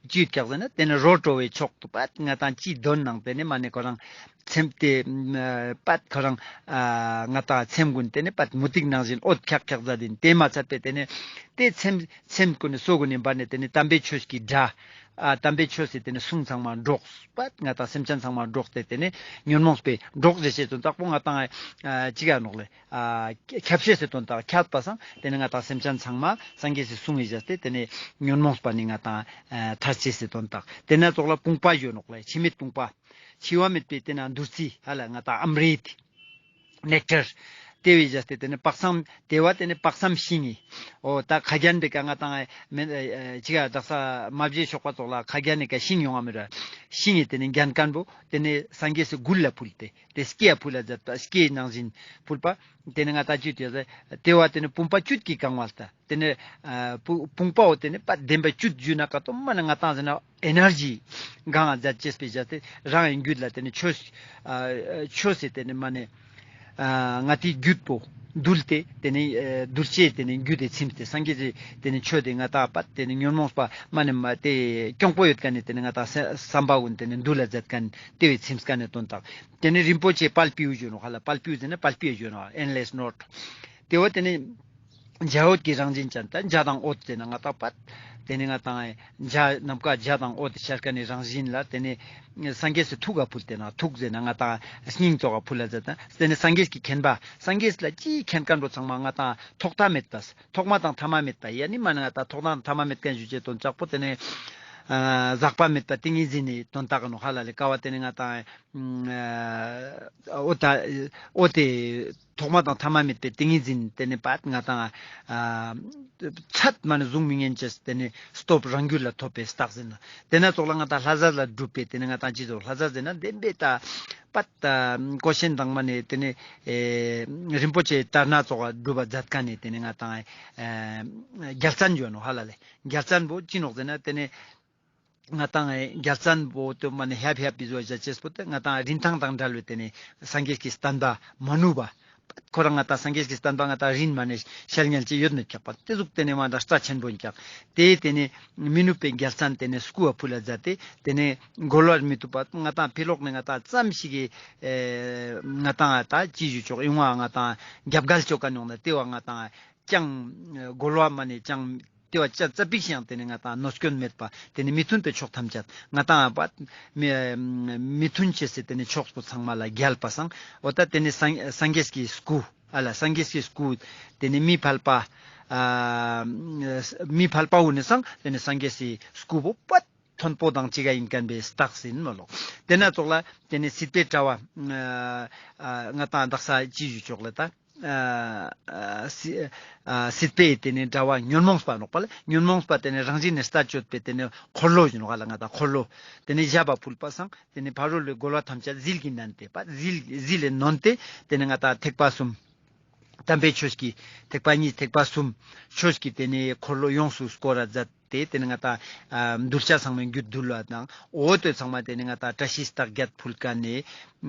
ཅི་ཡོད་ཀྱག་ཟེར་ན་ཏེ་ནེ་རོ་བྲོ་བའི་མཆོག་ཏུ་པད་ང་ཏང་ཅི་དོན་ནང་ཏེ་ནེ་མ་ནེ་ཁོ་རང་ཚེམས་ཏེ་པད་ཁོ་རང་ཨ་ང་ཏང་ཚེམས་ཀུན་ཏེ་ནེ་པད་མུ་ཏིག་ནང་བཞིན་འོད་ཁྱག་ཁྱག་ཟ་དིན་ཏེ་མ་ཚད་པའི་ཏེ་ནེ་ཏེ་ཚེམས་ཚེམས་ཀུན་ནི་སོ་ཀུན་ནི་བར་ནེ་ཏེ་ནེ་དམ་པའི་ཆོས་ཀྱི་སྒྲ། ཨ་དམ་པའི་ཆོས་སི་ཏེ་ནེ་གསུང་ཚང་མ་སྒྲོགས་པ་ང་ཏང་སེམས་ཅན་ཚང་མ་སྒྲོགས་ཏེ་ཏེ་ནེ་ཉོན་མོངས་པའི་སྒྲོགས་རེ་ཤེས་དོན་དག་པོ་ང་ཏང་ཨ་ཅི་ག་ནོག་ལེ་ཨ་ཁྱབ་ཤེས་སི་དོན་དག་ཁྱབ་པ་སང་ཏེ་ནེ་ང་ཏང་སེམས་ཅན་ཚང་མ་སངས་རྒྱས་སི་གསུང་ངི་བཞག་སྟེ་ཏེ་ནེ་ཉོན་མོངས་པ་ནི་ང་ཏང་ཨ་ཐར་ཅེས་སི་དོན་དག་ཏེ་ན་ཙོགས་ལ་བུང་བ་ཡོད་ནོག་ལེ་འཆི་མེད་བུང་བ། འཆི་བ་མེད་པའི་ཏེ་ན་བདུད་རྩི་ཧ་ལ་ང་ཏང་ཨམ་རིད། ནེག་ཊར། ཏེ་བོའི་བཞག་སྟེ་ཏེ་ནེ་དཔག་བསམ་ཏེ་བོ་ཏེ་ནེ་དཔག་བསམ་ཤིང་ངི། འོ་ད་ཁ་རྒྱན་པའི་ཀ་ང་ཏང་ཨེ་མེན་ཨེ་ཅི་ག་དག་ས་མ་བརྗེད་ཤོག་པ་ཙོགས་ལ་ཁ་རྒྱན་ནི་ཀ་ཤིང་ཡོང་ང་མི་ར། ཤིང་ངི་ཏེ་ནེ་རྒྱན་མཁན་པོ་ཏེ་ནེ་སངས་རྒྱས་སི་མགུལ་ལ་ཕུལ་ཏེ་ཏེ་སྐེ་ཡ་ཕུལ་ལ་མཛད་པ་སྐེ་ནང་བཞིན་ཕུལ་པ། ཏེ་ནེ་ང་ཏང་ཅི་ཏེ་ཟེར་ཏེ་བོ་ཏེ་ནེ་བུམ་པ་བཅུད་ཀྱིས་གང་བ་ལྟ། ཏེ་ནེ་ཨ་བུ་བུང་བ་བོ་ཏེ་ནེ་པད་བདེན་པ་བཅུད་བརྒྱུད་ན་ཀ་ཏོ་མ་ནེ་ང་ཏང་ཟེར་ན་ཨེ་ནར་ཇི་གང་ང་མཛད་ཅེས་པའི་བཞག་སྟེ་རང་ངི་རྒྱུད་ལ་ཏེ་ནེ་ཆོས་ཨ་ཆོས་སི་ཏེ་ནེ་མ་ནེ་ཨ་ང་ཏིའི་རྒྱུད་པོ་འདུལ་ཏེ་ཏེ་ནེ་ཨ་འདུལ་ཅེས་ཏེ་ནེ་རྒྱུད་དེ་ཚིམས་ཏེ་སངས་རྒྱས་སི་ཏེ་ནེ་ཆོས་དེ་ང་ཏང་པད་ཏེ་ནེ་ཉོན་མོངས་པ་མ་ནེ་མ་ཏེ་གྱོང་པོ་ཡོད་ཁན་ནི་ཏེ་ནེ་ང་ཏང་བསམ་པ་ཀུན་ཏེ་ནེ་འདུལ་ལ་མཛད་ཁན་ཏེ་བོའི་ཚིམས་ཁན་ནི་དོན་དག་ཏེ་ནེ་རིན་པོ་ཆེ་དཔལ་སྤྲེའུ་ཞུ་ནོག་ཧ་ལ་དཔལ་སྤྲེའུ་ཟེར་ན་དཔལ་སྤྲེའུ་ཞུ་ནོག་ཨེན་ལེས་ནོཊ། ཏེ་བོ་ཏེ་ནེ་འཇའ་འོད་ཀྱི་རང་བཞིན་ཅན་ད་འཇའ་དང་འོད་ཟེར་ན་ང་ཏང་པད། ཏེ་ནེ་ང་ཏང་འཇའ་ནམ་མཁའ་འཇའ་དང་འོད་ཤར་ཁན་ནི་རང་བཞིན་ལ་ཏེ་ནེ་སངས་རྒྱས་སི་ཐུགས་ཀ་ཕུལ་ཏེ་ན་ཐུགས་ཟེར་ན་ང་ཏང་སྙིང་ཙོགས་ཀ་ཕུལ་ལ་ཟེར་ན་ཏེ་ནེ་སངས་རྒྱས་ཀྱི་མཁྱེན་པ་སངས་རྒྱས་ལ་ཅི་མཁྱེན་ཁན་པོ་ཚང་མ་ང་ཏང་ཐོག་མཐའ་མེད་པ་ཐོག་མ་དང་ཐ་མ་མེད་པ་ཡ་ནི་མ་ནེ་ང་ཏང་ཐོག་མ་དང་ཐ་མ་མེད་ཁན་ཞུ་ཅེས་དོན་དག་པོ་ཏེ་ནེ་ཨ་ཟག་པ་མེད་པ་ཏིང་ངེ་འཛིན་ནི་དོན་དག་ནོག་ཧ་ལ་ལེ་ཀ་བ་ཏེ་ནེ་ང་ཏང་ཨ་འོ་ད་འོ་ཏེ་ཐོག་མ་དང་ཐ་མ་མེད་པའི་ཏིང་ངེ་འཛིན་ཏེ་ནེ་པད་ང་ཏང་ཨ་ཚད་མ་ནེ་གཟུང་མི་ཉན་ཅེས་ཏེ་ནེ་སྟོབས་རང་རྒྱུད་ལ་ཐོབ་པའི་རྟགས་ཟེར་ན་ཏེ་ན་ཙོགས་ལ་ང་ཏང་ལྷ་ས་ལ་སྒྲུབ་པའི་ཏེ་ནེ་ང་ཏང་ཅི་ཙོགས་ལྷ་ས་ཟེར་ན་བདེན་པའི་ད་པད་ད་གོས་ཆེན་དང་མ་ནེ་ཏེ་ནེ་ཨེ་རིན་པོ་ཆེ་ལྟར་སྣ་ཙོགས་སྒྲུབ་པ་མཛད་ཁན་ནི་ཏེ་ནེ་ང་ཏང་ཨེ་རྒྱལ་མཚན་ཡོད་ནོག་ཧ་ལ་ལེ་རྒྱལ་མཚན་པོ་ཅི་ནོག་ཟེར་ན་ཏེ་ནེ་ང་ཏང་ཨེ་རྒྱལ་མཚན་པོ་ཏེ་མ་ནེ་ཧབ་ཧབ་པི་ཟོ་བྱ་ཅེས་པོ་ཏེ་ང་ཏང་རིན་ཐང་དང་འབྲེལ་བའི་ཏེ་ནེ་སངས་རྒྱས་ཀྱི་བསྟན་པ་མ་ནུབ་པ། ཁོ་རང་ང་ཏང་སངས་རྒྱས་ཀྱི་བསྟན་པ་ང་ཏང་རིན་མ་ནེ་ཤལ་ཉལ་ཅེས་ཡོད་མེད་ཀྱག་པ་ཏེ་ཟུག་ཏེ་ནེ་མ་འདྲ་རྩ་ཆེན་པོ་ཡིན་ཀྱག་ཏེ་ཏེ་ནེ་མི་ནུབ་པའི་རྒྱལ་མཚན་ཏེ་ནེ་སྐུ་བ་ཕུལ་ལ་མཛད་དེ་ཏེ་ནེ་འགོལ་བར་མི་ཐུབ་པ་ང་ཏང་ཕི་ལོག་ནེ་ང་ཏང་ཙམ་ཞིག་གི་ཨེ་ང་ཏང་ད་ཅི་ཞུ་ཆོག་ཡོང་བ་ང་ཏང་རྒྱབ་འགལ་ཆོག་ག་ནོག་ན་ཏེ་བ་ང་ཏང་ཅང་འགོལ་བ་མ་ནེ་ཅང་ཏེ་བ་ཅ་ཙ་པིག་ཤིང་ཏེ་ནེ་ང་ཏང་གནོད་སྐྱོན་མེད་པ་ཏེ་ནེ་མི་མཐུན་པའི་ཕྱོགས་ཐམས་ཅད་ང་ཏང་པ་མི་མི་མཐུན་ཅེས་སི་ཏེ་ནེ་ཕྱོགས་པོ་ཚང་མ་ལ་རྒྱལ་པ་སང་འོ་ད་ཏེ་ནེ་སངས་སངས་རྒྱས་ཀྱི་སྐུ་ཨ་ལ་སངས་རྒྱས་ཀྱི་སྐུ་ཏེ་ནེ་མི་ཕལ་པ་ཨ་མི་ཕལ་པ་འུ་ནེ་སང་ཏེ་ནེ་སངས་རྒྱས་ཀྱི་སྐུ་བོ་པད་མཐོན་པོ་དང་ཅི་ག་ཡིན་ཁན་པའི་རྟགས་ཡིན་མ་ལོག་ཏེ་ན་ཙོགས་ལ་ཏེ་ནེ་སྲིད་པའི་དྲ་བ་ཨ་ཨ་ང་ཏང་དག་ས་ཅི་ཞུ་ཆོག་ལེ་ད། ཨ་ཨ་སྲི་ཨ་སྲིད་པའི་ཏེ་ནེ་དྲ་བ་ཉོན་མོངས་པ་ནོག་པ་ལ་ཉོན་མོངས་པ་ཏེ་ནེ་རང་བཞིན་ནེ་ལྟ་སྤྱོད་པའི་ཏེ་ནེ་འཁོར་ལོ་ཞིག་ནོག་ལ་ང་ཏང་འཁོར་ལོ་ཏེ་ནེ་ཞབས་པ་ཕུལ་པ་སང་ཏེ་ནེ་ཕ་རོལ་པོའི་རྒོལ་བ་ཐམས་ཅད་ཟིལ་གྱིས་མནན་ཏེ་པ་ཟིལ་ཟིལ་ལེ་ནོན་ཏེ་ཏེ་ནེ་ང་ཏང་ཐེག་པ་གསུམ་དམ་པའི་ཆོས་ཀྱི་ཐེག་པ་གཉིས་ཐེག་པ་གསུམ་ཆོས་ཀྱི་ཏེ་ནེ་འཁོར་ལོ་ཡོངས་སུ་བསྐོར་ར་མཛད། ཏེ་ཏེ་ནེ་ང་ཏང་ཨ་གདུལ་བྱ་ཚང་མའི་རྒྱུད་འདུལ་བ་དང་འོ་ཏེ་ཚང་མ་ཏེ་ནེ་ང་ཏང་བཀྲ་ཤིས་རྟགས་བརྒྱད་ཕུལ་ཁན་ནི་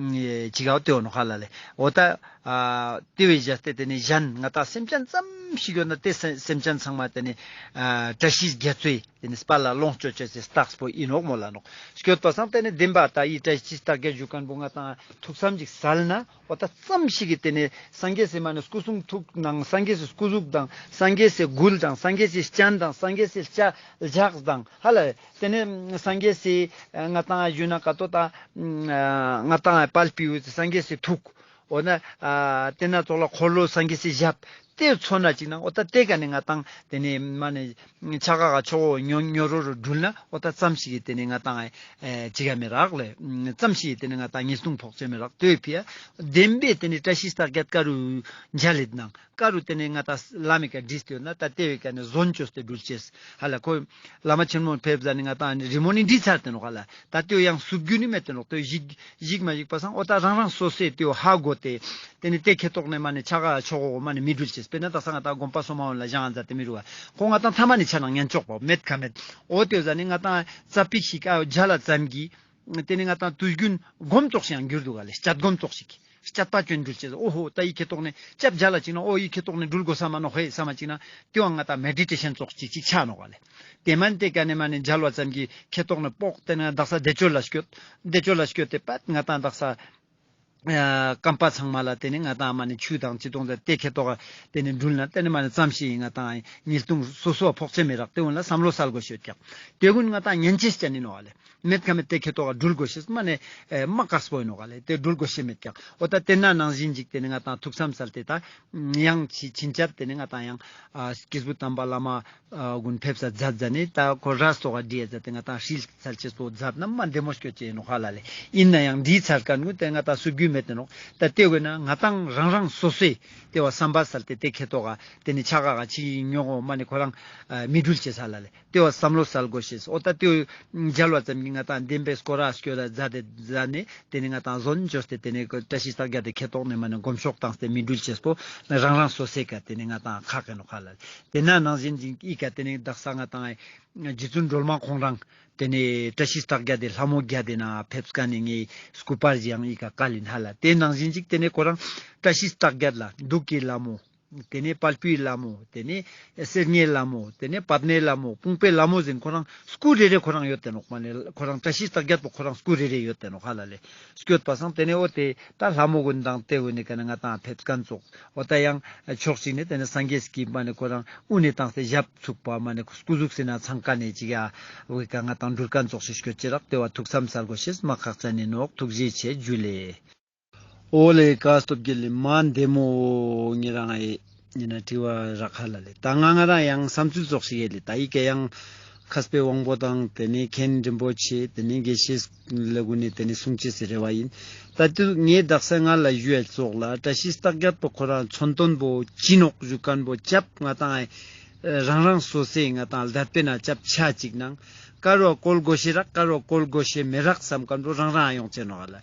ཅི་གའོ་ཏེ་འོ་ནོ་ཧ་ལ་ལེ། འོ་ཏ་ཨ་ཏེ་བོའི་ཞག་སྟེ་ཏེ་ནེ་གཞན་ང་ཏང་སེམས་ཅན་ཙམ་ཞིག་ཡོད་ན་ཏེ་སེམས་ཅན་ཚང་མ་ཏེ་ནེ་ཨ་བཀྲ་ཤིས་རྒྱ་མཚོའི་ཏེ་ནེ་དཔལ་ལ་ལོངས་སྤྱོད་ཅེས་སི་རྟགས་པོ་ཨིན་ནོག་མོལ་ལ་ནོག། སྐྱོད་པ་སང་ཏེ་ནེ་བདེན་པ་ཏ་འི་བཀྲ་ཤིས་རྟགས་བརྒྱད་ཞུ་ཁན་བོ་ང་ཏང་ཐུགས་བསམ་ཅིག་སལ་ན་འོ་ཏ་ཙམ་ཞིག་གི་ཏེ་ནེ་སངས་རྒྱས་སི་མ་ནེ་སྐུ་གསུང་ཐུགས་དང་སངས་རྒྱས་སི་སྐུ་གཟུགས་དང་སངས་རྒྱས་སི་མགུལ་དང་སངས་རྒྱས་སི་སྤྱན་དང་སངས་རྒྱས་སི་ལྕགས་དང་ཧ་ལ་ཏེ་ནེ་སངས་རྒྱས་སི་ང་ཏང་ཞུ་ན་ཀ་ཏོ་ཏ་ང་ཏང་དཔལ་པོའི་སངས་རྒྱས་སི་ཐུགས། འོ་ན་ཨ་ཏེ་ན་ཙོགས་ལ་འཁོར་ལོ་སངས་རྒྱས་སི་ཞབས་ཏེ་མཚོན་ན་ཅིག་ན་འོ་ཏ་ཏེ་ཀ་ནེ་ང་ཏང་ཏེ་ནེ་མ་ནེ་ཕྱག་ག་ཆོག་གོ་ཉོ་ཉོ་རོ་རོ་འགྲུལ་ན་འོ་ཏ་ཙམ་ཞིག་གི་ཏེ་ནེ་ང་ཏང་ཨེ་ཅི་ག་མི་རག་ལེ། ཙམ་ཞིག་གི་ཏེ་ནེ་ང་ཏང་ཉེས་ལྟུང་ཕོག་ཅེས་མི་རག། ཏེ་བོའི་ཕི་ཡ་བདེན་པའི་ཏེ་ནེ་བཀྲ་ཤིས་རྟགས་བརྒྱད་ཀ་རུ་མཇལ་ལེད་ནང་ཀ་རུ་ཏེ་ནེ་ང་ཏང་བླ་མའི་ཀ་བྲིས་ཏེ་ཡོད་ན་ཏ་ཏེ་བོའི་ཀ་ནེ་ཟོན་ཅོས་ཏེ་འགྲུལ་ཅེས་ཧ་ལ། ཁོ་བླ་མ་ཆེན་མོ་ཕེབས་ཟ་ནེ་ང་ཏང་རི་མོ་ནི་བྲིས་ཚར་ཏེ་ནོག་ཧ་ལ། ཏ་ཏེ་བོ་ཡང་སུབ་རྒྱུ་ནི་མེད་ཏེ་ནོག། ཏེ་བོ་ཞིག་ཞིག་མ་ཞིག་པ་སང་འོ་ཏ་རང་རང་སོ་སོའི་ཏེ་བོ་ཧ་གོ་སྟེ་ཏེ་ནེ་ཏེ་ཁེ་ཏོག་ནེ་མ་ནེ་ཕྱག་ག་ཆོག་གོ་མ་ནེ་མི་འགྲུལ་ཅེས། དཔེར་ན་དག་ས་ང་ཏང་དགོན་པ་སོ་མ་འོན་ལ་བཞེངས་ཨ་མཛད་དེ་མི་རུ་བ་ཁོ་ང་ཏང་ཐ་མ་ནེ་ཆ་ནང་ཉན་ཅོག་པ་མེད་ཁ་མེད། འོ་ཏེ་བོ་ཟ་ནེ་ང་ཏང་ཙ་པིག་ཞིག་ཨ་མཇལ་ལ་ཙམ་གྱི་ཏེ་ནེ་ང་ཏང་དུས་རྒྱུན་སྒོམ་ཙོགས་ཤིག་ཡང་འགྱུར་འདུག་ག་ལེ། སྤྱད་སྒོམ་ཙོགས་ཤིག་སྤྱད་པ་ཅོ་ཨིན་འགྲུལ་ཅེས། འོ་ཧོ་ཏ་འི་ཁེ་ཏོག་ནེ་ཅབ་མཇལ་ལ་ཅིག་ན་འོ་འི་ཁེ་ཏོག་ནེ་འགྲུལ་དགོས་ས་མ་ནོག་ཧེ་ས་མ་ཅིག་ན་ཏེ་བོ་ང་ཏང་མེ་ཌི་ཊེ་ཤན་ཙོགས་ཅིག་ཅིག་ཆ་ནོག་ག་ལེ། ཏེ་མན་ཏེ་ཀ་ནེ་མ་ནེ་མཇལ་བ་ཙམ་གྱི་ཁེ་ཏོག་ནེ་པོག་ཏེ་ནེ་དག་ས་བདེ་མཆོག་ལ་སྐྱོད། བདེ་མཆོག་ལ་སྐྱོད་དེ་པད་ང་ཏང་དག་ས་ཨ་རྐང་པ་ཚང་མ་ལ་ཏེ་ནེ་ང་ཏང་མ་ནེ་ཆུ་དང་ཅི་དོང་ཏེ་ཁེ་ཏོག་ག་ཏེ་ནེ་འགྲུལ་ན་ཏེ་ནེ་མ་ནེ་ཙམ་ཞིག་ང་ཏང་ཉེས་ལྟུང་སོ་སོ་ཕོག་ཅེས་མི་རག། ཏེ་གུན་ལ་བསམ་བློ་སལ་དགོས་ཤེས་ཀྱག། ཏེ་གུན་ང་ཏང་ཉན་ཅེས་ཅན་ཨིན་ནོག་ལེ། མེད་ཁ་མེད་ཏེ་ཁེ་ཏོག་ག་འགྲུལ་དགོས་ཤེས་མ་ནེ་ཨེ་མ་དཀགས་པོ་ཨིན་ནོག་ལེ། ཏེ་འགྲུལ་དགོས་ཤེས་མེད་ཀྱག། འོ་ཏ་ཏེ་ན་ནང་བཞིན་ཅིག་ཏེ་ནེ་ང་ཏང་ཐུགས་བསམ་སལ་ཏེ་ཏ་ཡང་ཕྱི་ཕྱིན་ཆད་ཏེ་ནེ་ང་ཏང་ཡང་ཨ་སྐྱེས་བུ་དམ་པ་བླ་མ་ཨ་གུན་ཕེབས་ས་མཛད་ཟ་ནེ་ཏ་ཁོ་ར་སོགས་ཀ་བྲིས་ཡ་མཛད་དེ་ང་ཏང་ཧྲིལ་ཚར་ཅེས་པོ་མཛད་ན་མ་བདེ་མོ་སྐྱོད་ཅེས་ཨིན་ནོག་ཧ་ལ་ལེ། ཨིན་ན་ཡང་བྲིས་ཚར་ཁན་གུན་ཏེ་ང་ཏང་སུབ་རྒྱུ་མེད་ཏེ་ནོག། ཏ་ཏེ་བོ་ན་ང་ཏང་རང་རང་སོ་སོའི་ཏེ་བོ་བསམ་པ་སལ་ཏེ་ཏེ་ཁེ་ཏོག་ག་ཏེ་ནེ་ཕྱག་ག་ཅིག་ཉོ་གོ་མ་ནེ་ཁོ་རང་ཨ་མི་འགྲུལ་ཅེས་ཧ་ལ་ལེ། ཏེ་བོ་བསམ་བློ་སལ་དགོས་ཤེས། འོ་ཏ་ཏེ་བོ་མཇལ་བ་ཙམ་གྱི་ང་ཏང་བདེན་པའི་སྐོར་ར་སྐྱོད་ད་མཛད་དེ་མཛད་ནེ་ཏེ་ནེ་ང་ཏང་ཟོན་ཅོས་ཏེ་ཏེ་ནེ་བཀྲ་ཤིས་རྟགས་བརྒྱད་དེ་ཁེ་ཏོག་ནེ་མ་ནེ་སྒོམ་ཤོག་བཏང་སྟེ་མི་འགྲུལ་ཅེས་པོ་རང་རང་སོ་སོའི་ཀ་ཏེ་ནེ་ང་ཏང་ཁག་གི་ནོག་ཧ་ལ་ལེ། ཏེ་ན་ནང་བཞིན་ཅིག་འི་ཀ་ཏེ་ནེ་དག་ས་ང་ཏང་རྗེ་བཙུན་སྒྲོལ་མ་ཁོང་རང་ཏེ་ནེ་བཀྲ་ཤིས་རྟགས་བརྒྱད་དེ་ལྷ་མོ་བརྒྱད་དེ་ན་ཕེབས་ཁན་ནི་ངའི་སྐུ་པར་ཞིག་ཡང་འི་ཀ་བཀལ་ཨིན་ཧ་ལ། ཏེ་ནང་བཞིན་ཅིག་ཏེ་ནེ་ཁོ་རང་བཀྲ་ཤིས་རྟགས་བརྒྱད་ལ་གདུགས་ཀྱི་ལྷ་མོ། ཏེ་ནེ་དཔལ་པོའི་ལྷ་མོ། ཏེ་ནེ་གསེར་ཉའི་ལྷ་མོ། ཏེ་ནེ་པདྨའི་ལྷ་མོ། དཔུང་པའི་ལྷ་མོ་ཟེར་ཁོ་རང་སྐུ་རེ་རེ་ཁོ་རང་ཡོད་དེ་ནོག་མ་ནེ་ཁོ་རང་བཀྲ་ཤིས་རྟགས་བརྒྱད་པོ་ཁོ་རང་སྐུ་རེ་རེ་ཡོད་དེ་ནོག་ཧ་ལ་ལེ། སྐྱོད་པ་སང་ཏེ་ནེ་འོ་ཏེ་ཏ་ལྷ་མོ་གུན་དང་ཏེ་གུན་ནི་ཀ་ནེ་ང་ཏང་ཕེབས་ཁན་ཙོགས། འོ་ཏ་ཡང་ཕྱོགས་གཅིག་ནེ་ཏེ་ནེ་སངས་རྒྱས་ཀྱི་མ་ནེ་ཁོ་རང་དབུ་ནེ་བཏང་སྟེ་ཞབས་ཚུགས་པ་མ་ནེ་སྐུ་གཟུགས་སི་ན་ཚང་ཀ་ནེ་ཅིག་ཡ་འི་ཀ་ང་ཏང་འགྲུལ་ཁན་ཙོགས་ཤིག་སྐྱོད་ཅེས་རག། ཏེ་བོ་ཐུགས་བསམ་སལ་དགོས་ཤེས་མ་ཁག་ཅན་ཨིན་ནོག། ཐུགས་རྗེ་ཆེ་ཇུ་ལེ། འོ་ལེ་ཀ་སྟོབས་རྒྱལ་ལེ་མ་བདེ་མོ་ཉེ་རང་ཨེ་ཉེ་ན་དྲི་བ་རག་ཧ་ལ་ལེ། ཏ་ང་ང་རང་ཡང་བསམ་ཚུལ་ཙོགས་ཤིག་ཡོད་ལེ། ཏ་འི་ཀ་ཡང་མཁས་པའི་དབང་པོ་དང་ཏེ་ནེ་མཁན་རིན་པོ་ཆེ་ཏེ་ནེ་དགེ་བཤེས་ལ་གུན་ནེ་ཏེ་ནེ་གསུང་ཅེས་སི་རེ་བ་ཨིན། ཏ་ཏུ་ངས་དག་ས་ང་ལ་ཞུ་ཡ་ཙོགས་ལ་བཀྲ་ཤིས་རྟགས་བརྒྱད་པོ་ཁོ་རང་མཚོན་དོན་པོ་ཅི་ནོག་ཞུ་ཁན་བོ་ཅབ་ང་ཏང་ཨེ་རང་རང་སོ་སོའི་ང་ཏང་ལྡད་པའི་ན་ཅབ་ཆ་ཅིག་ནང་ཀ་རུ་བཀོལ་དགོས་ཤེས་རག་ཀ་རུ་བཀོལ་དགོས་ཤེས་མི་རག་བསམ་ཁན་བོ་རང་རང་ཡོང་ཅེས་ནོག་ལེ།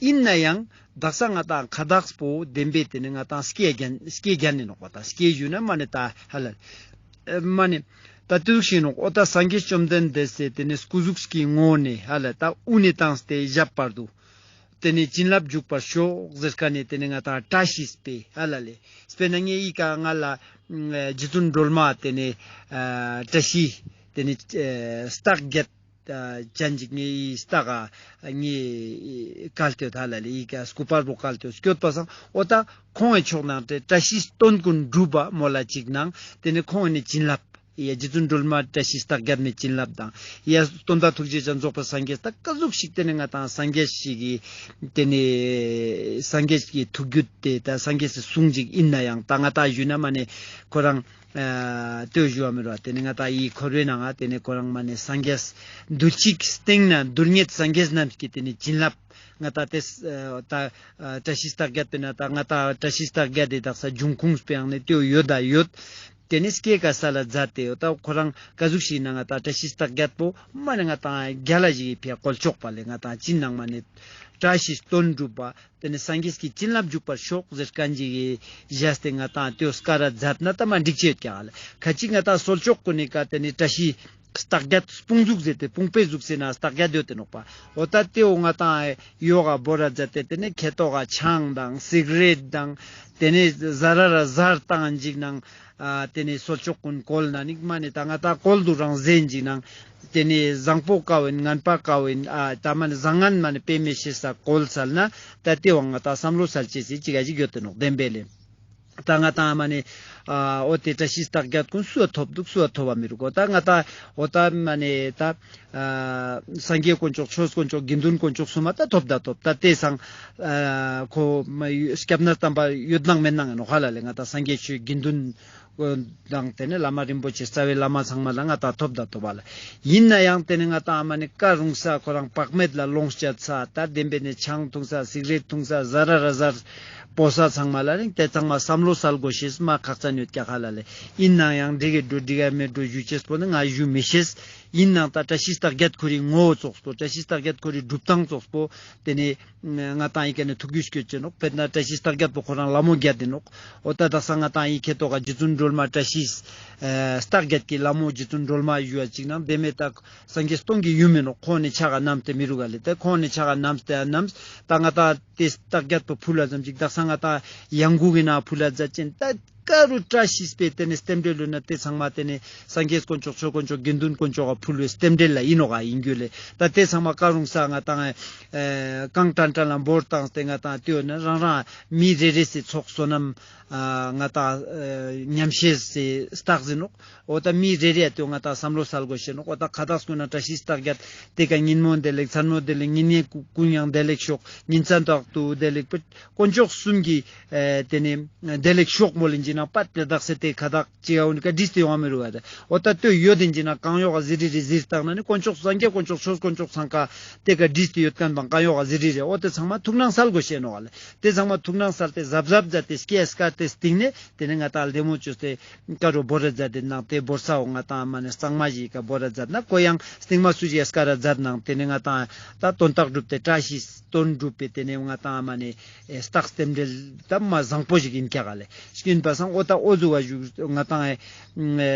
ཨིན་ན་ཡང་དག་ས་ང་ཏང་ཁ་དག་པོ་བདེན་པའི་ཏེ་ནེ་ང་ཏང་སྐྱེ་རྒྱན་སྐྱེ་རྒྱན་ནི་ནོག་པ་ཏ་སྐྱེ་ཞུ་ན་མ་ནེ་ཏ་ཧ་ལ་མ་ནེ་ཏ་ཏུ་ཞིག་ནོག། འོ་ཏ་སངས་རྒྱས་བཅོམ་ལྡན་འདས་སི་ཏེ་ནེ་སྐུ་གཟུགས་ཀྱི་ངོ་ནེ་ཧ་ལ་ཏ་དབུ་ནེ་བཏང་སྟེ་ཞབས་བར་དུ་ཏེ་ནེ་བྱིན་རླབས་འཇུག་པར་ཤོག་ཟེར་ཁན་ནི་ཏེ་ནེ་ང་ཏང་བཀྲ་ཤིས་པའི་ཧ་ལ་ལེ། དཔེར་ན་ངའི་འི་ཀ་ང་ལ་རྗེ་བཙུན་སྒྲོལ་མ་ཏེ་ནེ་ཨ་བཀྲ་ཤིས་ཏེ་ནེ་ཨ་རྟགས་བརྒྱད་ཨ་ཅན་ཅིག་ངའི་རྟགས་ཨ་ངའི་བཀལ་ཏེ་ཡོད་ཧ་ལ་ལེ། འི་ཀ་སྐུ་པར་པོ་བཀལ་ཏེ་ཡོད། སྐྱོད་པ་སང་འོ་ཏ་ཁོང་ངི་ཕྱོགས་ནང་ཏེ་བཀྲ་ཤིས་དོན་ཀུན་འགྲུབ་པ་མོལ་ལ་ཅིག་ནང་ཏེ་ནེ་ཁོང་ངི་བྱིན་རླབས་ཡ་རྗེ་བཙུན་སྒྲོལ་མ་བཀྲ་ཤིས་རྟགས་བརྒྱད་མའི་བྱིན་རླབས་དང་ཡ་སྟོན་པ་ཐུགས་རྗེ་ཅན་རྫོགས་པའི་སངས་རྒྱས་ཏ་ཀ་ཟུག་ཞིག་ཏེ་ནེ་ང་ཏང་སངས་རྒྱས་ཤིག་གི་ཏེ་ནེ་སངས་རྒྱས་ཀྱི་ཐུགས་རྒྱུད་ཏེ་ཏ་སངས་རྒྱས་སི་གསུང་ཅིག་ཨིན་ན་ཡང་ཏ་ང་ཏང་ཞུ་ན་མ་ནེ་ཁོ་རང་ཨ་ལྟོས་ཞུ་བ་མི་རུ་བ་ཏེ་ནེ་ང་ཏང་འི་འཁོར་བའི་ནང་ང་ཏེ་ནེ་ཁོ་རང་མ་ནེ་སངས་རྒྱས་རྡུལ་གཅིག་སྟེང་ན་རྡུལ་སྙེད་སངས་རྒྱས་རྣམས་ཀྱི་ཏེ་ནེ་བྱིན་རླབས་ང་ཏང་ཏེ་ཨ་ཏ་ཨ་བཀྲ་ཤིས་རྟགས་བརྒྱད་པའི་ནང་ཏ་ང་ཏང་བཀྲ་ཤིས་རྟགས་བརྒྱད་དེ་དག་ས་འབྱུང་ཁུངས་པའང་ནེ་ཏེ་ཡོད་ད་ཡོད། ཏེ་ནེ་སྐྱེ་ཀ་ས་ལ་མཛད་དེ་ཡོད། ཏ་ཁོ་རང་ཀ་ཟུག་ཞིག་ན་ང་ཏང་བཀྲ་ཤིས་རྟགས་བརྒྱད་པོ་མ་ནེ་ང་ཏང་རྒྱལ་ལ་ཞིག་གི་ཕི་ཡ་བཀོལ་ཆོག་པ་ལེ། ང་ཏང་ཅི་ནང་མ་ནེ་བཀྲ་ཤིས་དོན་འགྲུབ་པ། ཏེ་ནེ་སངས་རྒྱས་ཀྱི་བྱིན་རླབས་འཇུག་པར་ཤོག་ཟེར་ཁན་ཅིག་གི་བཞག་སྟེ་ང་ཏང་ཏེ་བོ་སྐ་ར་མཛད་ན་ཏ་མ་འགྲིག་ཅེས་ཀྱང་ལེ། ཁ་ཅིག་ང་ཏང་གསོལ་ལྕོག་གུན་ནི་ཀ་ཏེ་ནེ་བཀྲ་ཤིས་ སྟག་རྒྱད་སྤུངས་ཟུག་ཟེར་ཏེ་སྤུངས་པའི་ཟུག་ཟེར་ན་སྟག་རྒྱད་ཡོད་དེ་ནོག་པ། འོ་ད་དེ་འོ་ང་ཏང་ཡོག་ག་བོར་ར་མཛད་དེ་དེ་ནས་ཁེ་ཏོག་ག་ཆང་དང་སིག་རེཊ་དང་དེ་ནས་ཟ་ར་ར་ཟར་བཏང་ཅིག་ནང་ཨ་དེ་ནས་གསོལ་ལྕོག་ཀུན་བཀོལ་ན་ནིག་མ་ནི་ད་ང་ཏང་བཀོལ་དུ་རང་ཟེན་ཅིག་ནང་དེ་ནས་བཟང་པོ་ཀ་བོ་ཨིན་ངན་པ་ཀ་བོ་ཨིན་ཨ་ད་མ་ནི་བཟང་ངན་མ་ནི་དཔེ་མི་ཤེས་ས་བཀོལ་སལ་ན་ད་དེ་བོ་ང་ཏང་བསམ་བློ་སལ་ཅེས་སི་ཅིག་ག་ཅིག་ཡོད་དེ་ནོག་བདེན་པས་ལེ། ད་ང་ཏང་མ་ནི་ཨ་འོ་དེ་བཀྲ་ཤིས་རྟགས་བརྒྱད་ཀུན་སུ་ཐོབ་འདུག་སུ་ཐོབ་པ་མི་རུག་གོ། ད་ང་ཏང་འོ་ད་མ་ནི་ད་ཨ་སངས་རྒྱས་དཀོན་མཆོག་ཆོས་དཀོན་མཆོག་དགེ་འདུན་དཀོན་མཆོག་གསུམ་མ་ད་ཐོབ་ད་ཐོབ། ད་དེ་སང་ཨ་ཁོ་མ་སྐྱབས་གནས་དམ་པ་ཡོད་ནང་མེད་ནང་ཡིན་ནོག་ཧ་ལ་ལེ། ང་ཏང་སངས་རྒྱས་ཆོས་དགེ་འདུན་དང་དེ་ནས་བླ་མ་རིན་པོ་ཆེ་རྩ་བའི་བླ་མ་ཚང་མ་ལ་ང་ཏང་ཐོབ་ད་ཐོབ་པ་ལ། ཡིན་ན་ཡང་དེ་ནས་ང་ཏང་མ་ནི་ཀ་རུང་ས་ཁོ་རང་བག་མེད་ལ་ལོངས་སྤྱད་ས་ད་བདེན་པའི་ནས་ཆང་འཐུང་ས་སིག་རེཊ་འཐུང་ས་ཟ་ར་ར་ཟར་པོ་ས་ཚང་མ་ལ་ནི་དེ་ཚང་མ་བསམ་བློ་སལ་དགོས་ཤེས་མ་ཁག་ཅན་ཡོད་ཀྱག་ཧ་ལ་ལེ། ཡིན་ན་ཡང་འགྲིག་གི་འགྲོ་འགྲིག་ག་མེད་འགྲོ་ཞུ་ཅེས་པོ་ནི་ང་ཞུ་མི་ཤེས། ཡིན་ནའང་ད་བཀྲ་ཤིས་རྟགས་བརྒྱད་ཁོ་རའི་ངོ་བོ་ཙོགས་པོ་བཀྲ་ཤིས་རྟགས་བརྒྱད་ཁོ་རའི་སྒྲུབ་སྟངས་ཙོགས་པོ་དེ་ནས་ང་ཏང་ཡི་གེ་ནས་ཐུགས་རྒྱུས་སྐྱོད་ཅེ་ནོག། དཔེར་ན་བཀྲ་ཤིས་རྟགས་བརྒྱད་པོ་ཁོ་རང་ལ་མོ་བརྒྱད་དེ་ནོག། འོ་ད་དག་ས་ང་ཏང་ཡི་ཁེ་ཏོག་ག་རྗེ་བཙུན་སྒྲོལ་མ་བཀྲ་ཤིས་ཨ་རྟགས་བརྒྱད་ཀྱི་ལ་མོ་རྗེ་བཙུན་སྒྲོལ་མ་ཞུ་བ་ཅིག་ནང་དེ་མེད་ད་སངས་རྒྱས་སྟོང་གི་ཡུམ་མེ་ནོག། ཁོང་ནི་ཕྱག་ག་བསྣམས་ཏེ་མི་རུག་ག་ལེ། དེ་ཁོང་ནི་ཕྱག་ག་བསྣམས་ཏེ་བསྣམས་ད་ང་ཏང་དེ་རྟགས་བརྒྱད་པོ་ཕུལ་བ་ཙམ་ཅིག་དག་ས་ང་ཏང་ཡང་འགུག་གི་ན་ཕུལ་བ་མཛད་ཅན་ད་ཀ་རུ་བཀྲ་ཤིས་པའི་དེ་ནས་རྟེན་འབྲེལ་ལོན་ན་དེ་ཚང་མ་དེ་ནས་སངས་རྒྱས་དཀོན་མཆོག་ཆོས་དཀོན་མཆོག་དགེ་འདུན་དཀོན་མཆོག་ག་ཕུལ་བའི་རྟེན་འབྲེལ་ལ་ཡིན་ནོག་ག་ཡིན་རྒྱུ་ལེ། ད་དེ་ཚང་མ་ཀ་རུང་ས་ང་ཏང་ཨེ་གང་དྲན་དྲན་ལ་འབོར་བཏང་སྟེ་ང་ཏང་དེ་ཡོད་ན་རང་རང་མི་རེ་རེ་སི་ཚོགས་བསོད་ནམས་ཨ་ང་ཏང་ཨེ་ཉམས་བཞེས་སི་རྟགས་ཡིན་ནོག། འོ་ད་མི་རེ་རེ་ཡ་དེ་ང་ཏང་བསམ་བློ་སལ་དགོས་ཤེས་ནོག། འོ་ད་ཁ་དག་སྐུ་ན་བཀྲ་ཤིས་རྟགས་བརྒྱད་དེ་ཀ་ཉིན་མོ་བདེ་ལེགས་མཚན་མོ་བདེ་ལེགས་ཉིན་ནས་ཀུན་ཡང་བདེ་ལེགས་ཤོག། ཉིན་མཚན་རྟག་ཏུ་བདེ་ལེགས་པ། དཀོན་མཆོག་གསུམ་གྱི་ཨེ་དེ་ནས་བདེ་ལེགས་ཤོག་མོལ་ཡིན་ཅིག་ན་པད་དེ་དག་ས་དེ་ཁ་དག་ཅི་ཡ་འོན་ཀ་བྲིས་ཏེ་ཡོང་བ་མི་རུ་བ་དེ། འོ་ད་ལྟོས་ཡོད་དེ་ཡིན་ཅིག་ན་གང་ཡོག་ག་ཟི་རི་རི་ཟིར་བཏང་ན་ནི་དཀོན་མཆོག་སངས་རྒྱས་དཀོན་མཆོག་ཆོས་དཀོན་མཆོག་ཚང་ཀ་དེ་ཀ་བྲིས་ཏེ་ཡོད་མཁན་དང་གང་ཡོག་ག་ཟི་རི་རི་འོ་དེ་ཚང་མ་ཐུགས་སྣང་སལ་དགོས་ཤེས་ནོག་ལེ། དེ་ཚང་མ་ཐུགས་སྣང་སལ་ཏེ་གཟབ་གཟབ་མཛད་དེ་སྐྱེས་སྐར་དེ་སྟིང་ནས་དེ་ནས་ང་ཏང་ལྡེ་མོ་བཅོས་ཏེ་ཀ་རུ་བོར་ར་མཛད་དེ་ནང་དེ་བོར་ས་འོ་ང་ཏང་མ་ནས་གཙང་མ་ཞིག་ག་བོར་ར་མཛད་ན་ཁོ་ཡང་སྟིང་མ་སུ་ཞིག་སྐར་ར་མཛད་ནང་དེ་ནས་ང་ཏང་ད་དོན་དག་སྒྲུབ་སྟེ་བཀྲ་ཤིས་དོན་སྒྲུབ་པའི་དེ་ནས་ང་ཏང་མ་ནས་ཨེ་རྟགས་རྟེན་འབྲེལ་ད་མ་བཟང་པོ་ཞིག་ཡིན་ཀྱག་ལེ། ཞིག་ཡིན་པ་སང་འོ་ད་འོ་ཟུག་བ་ཞུ་ང་ཏང་ཨེ་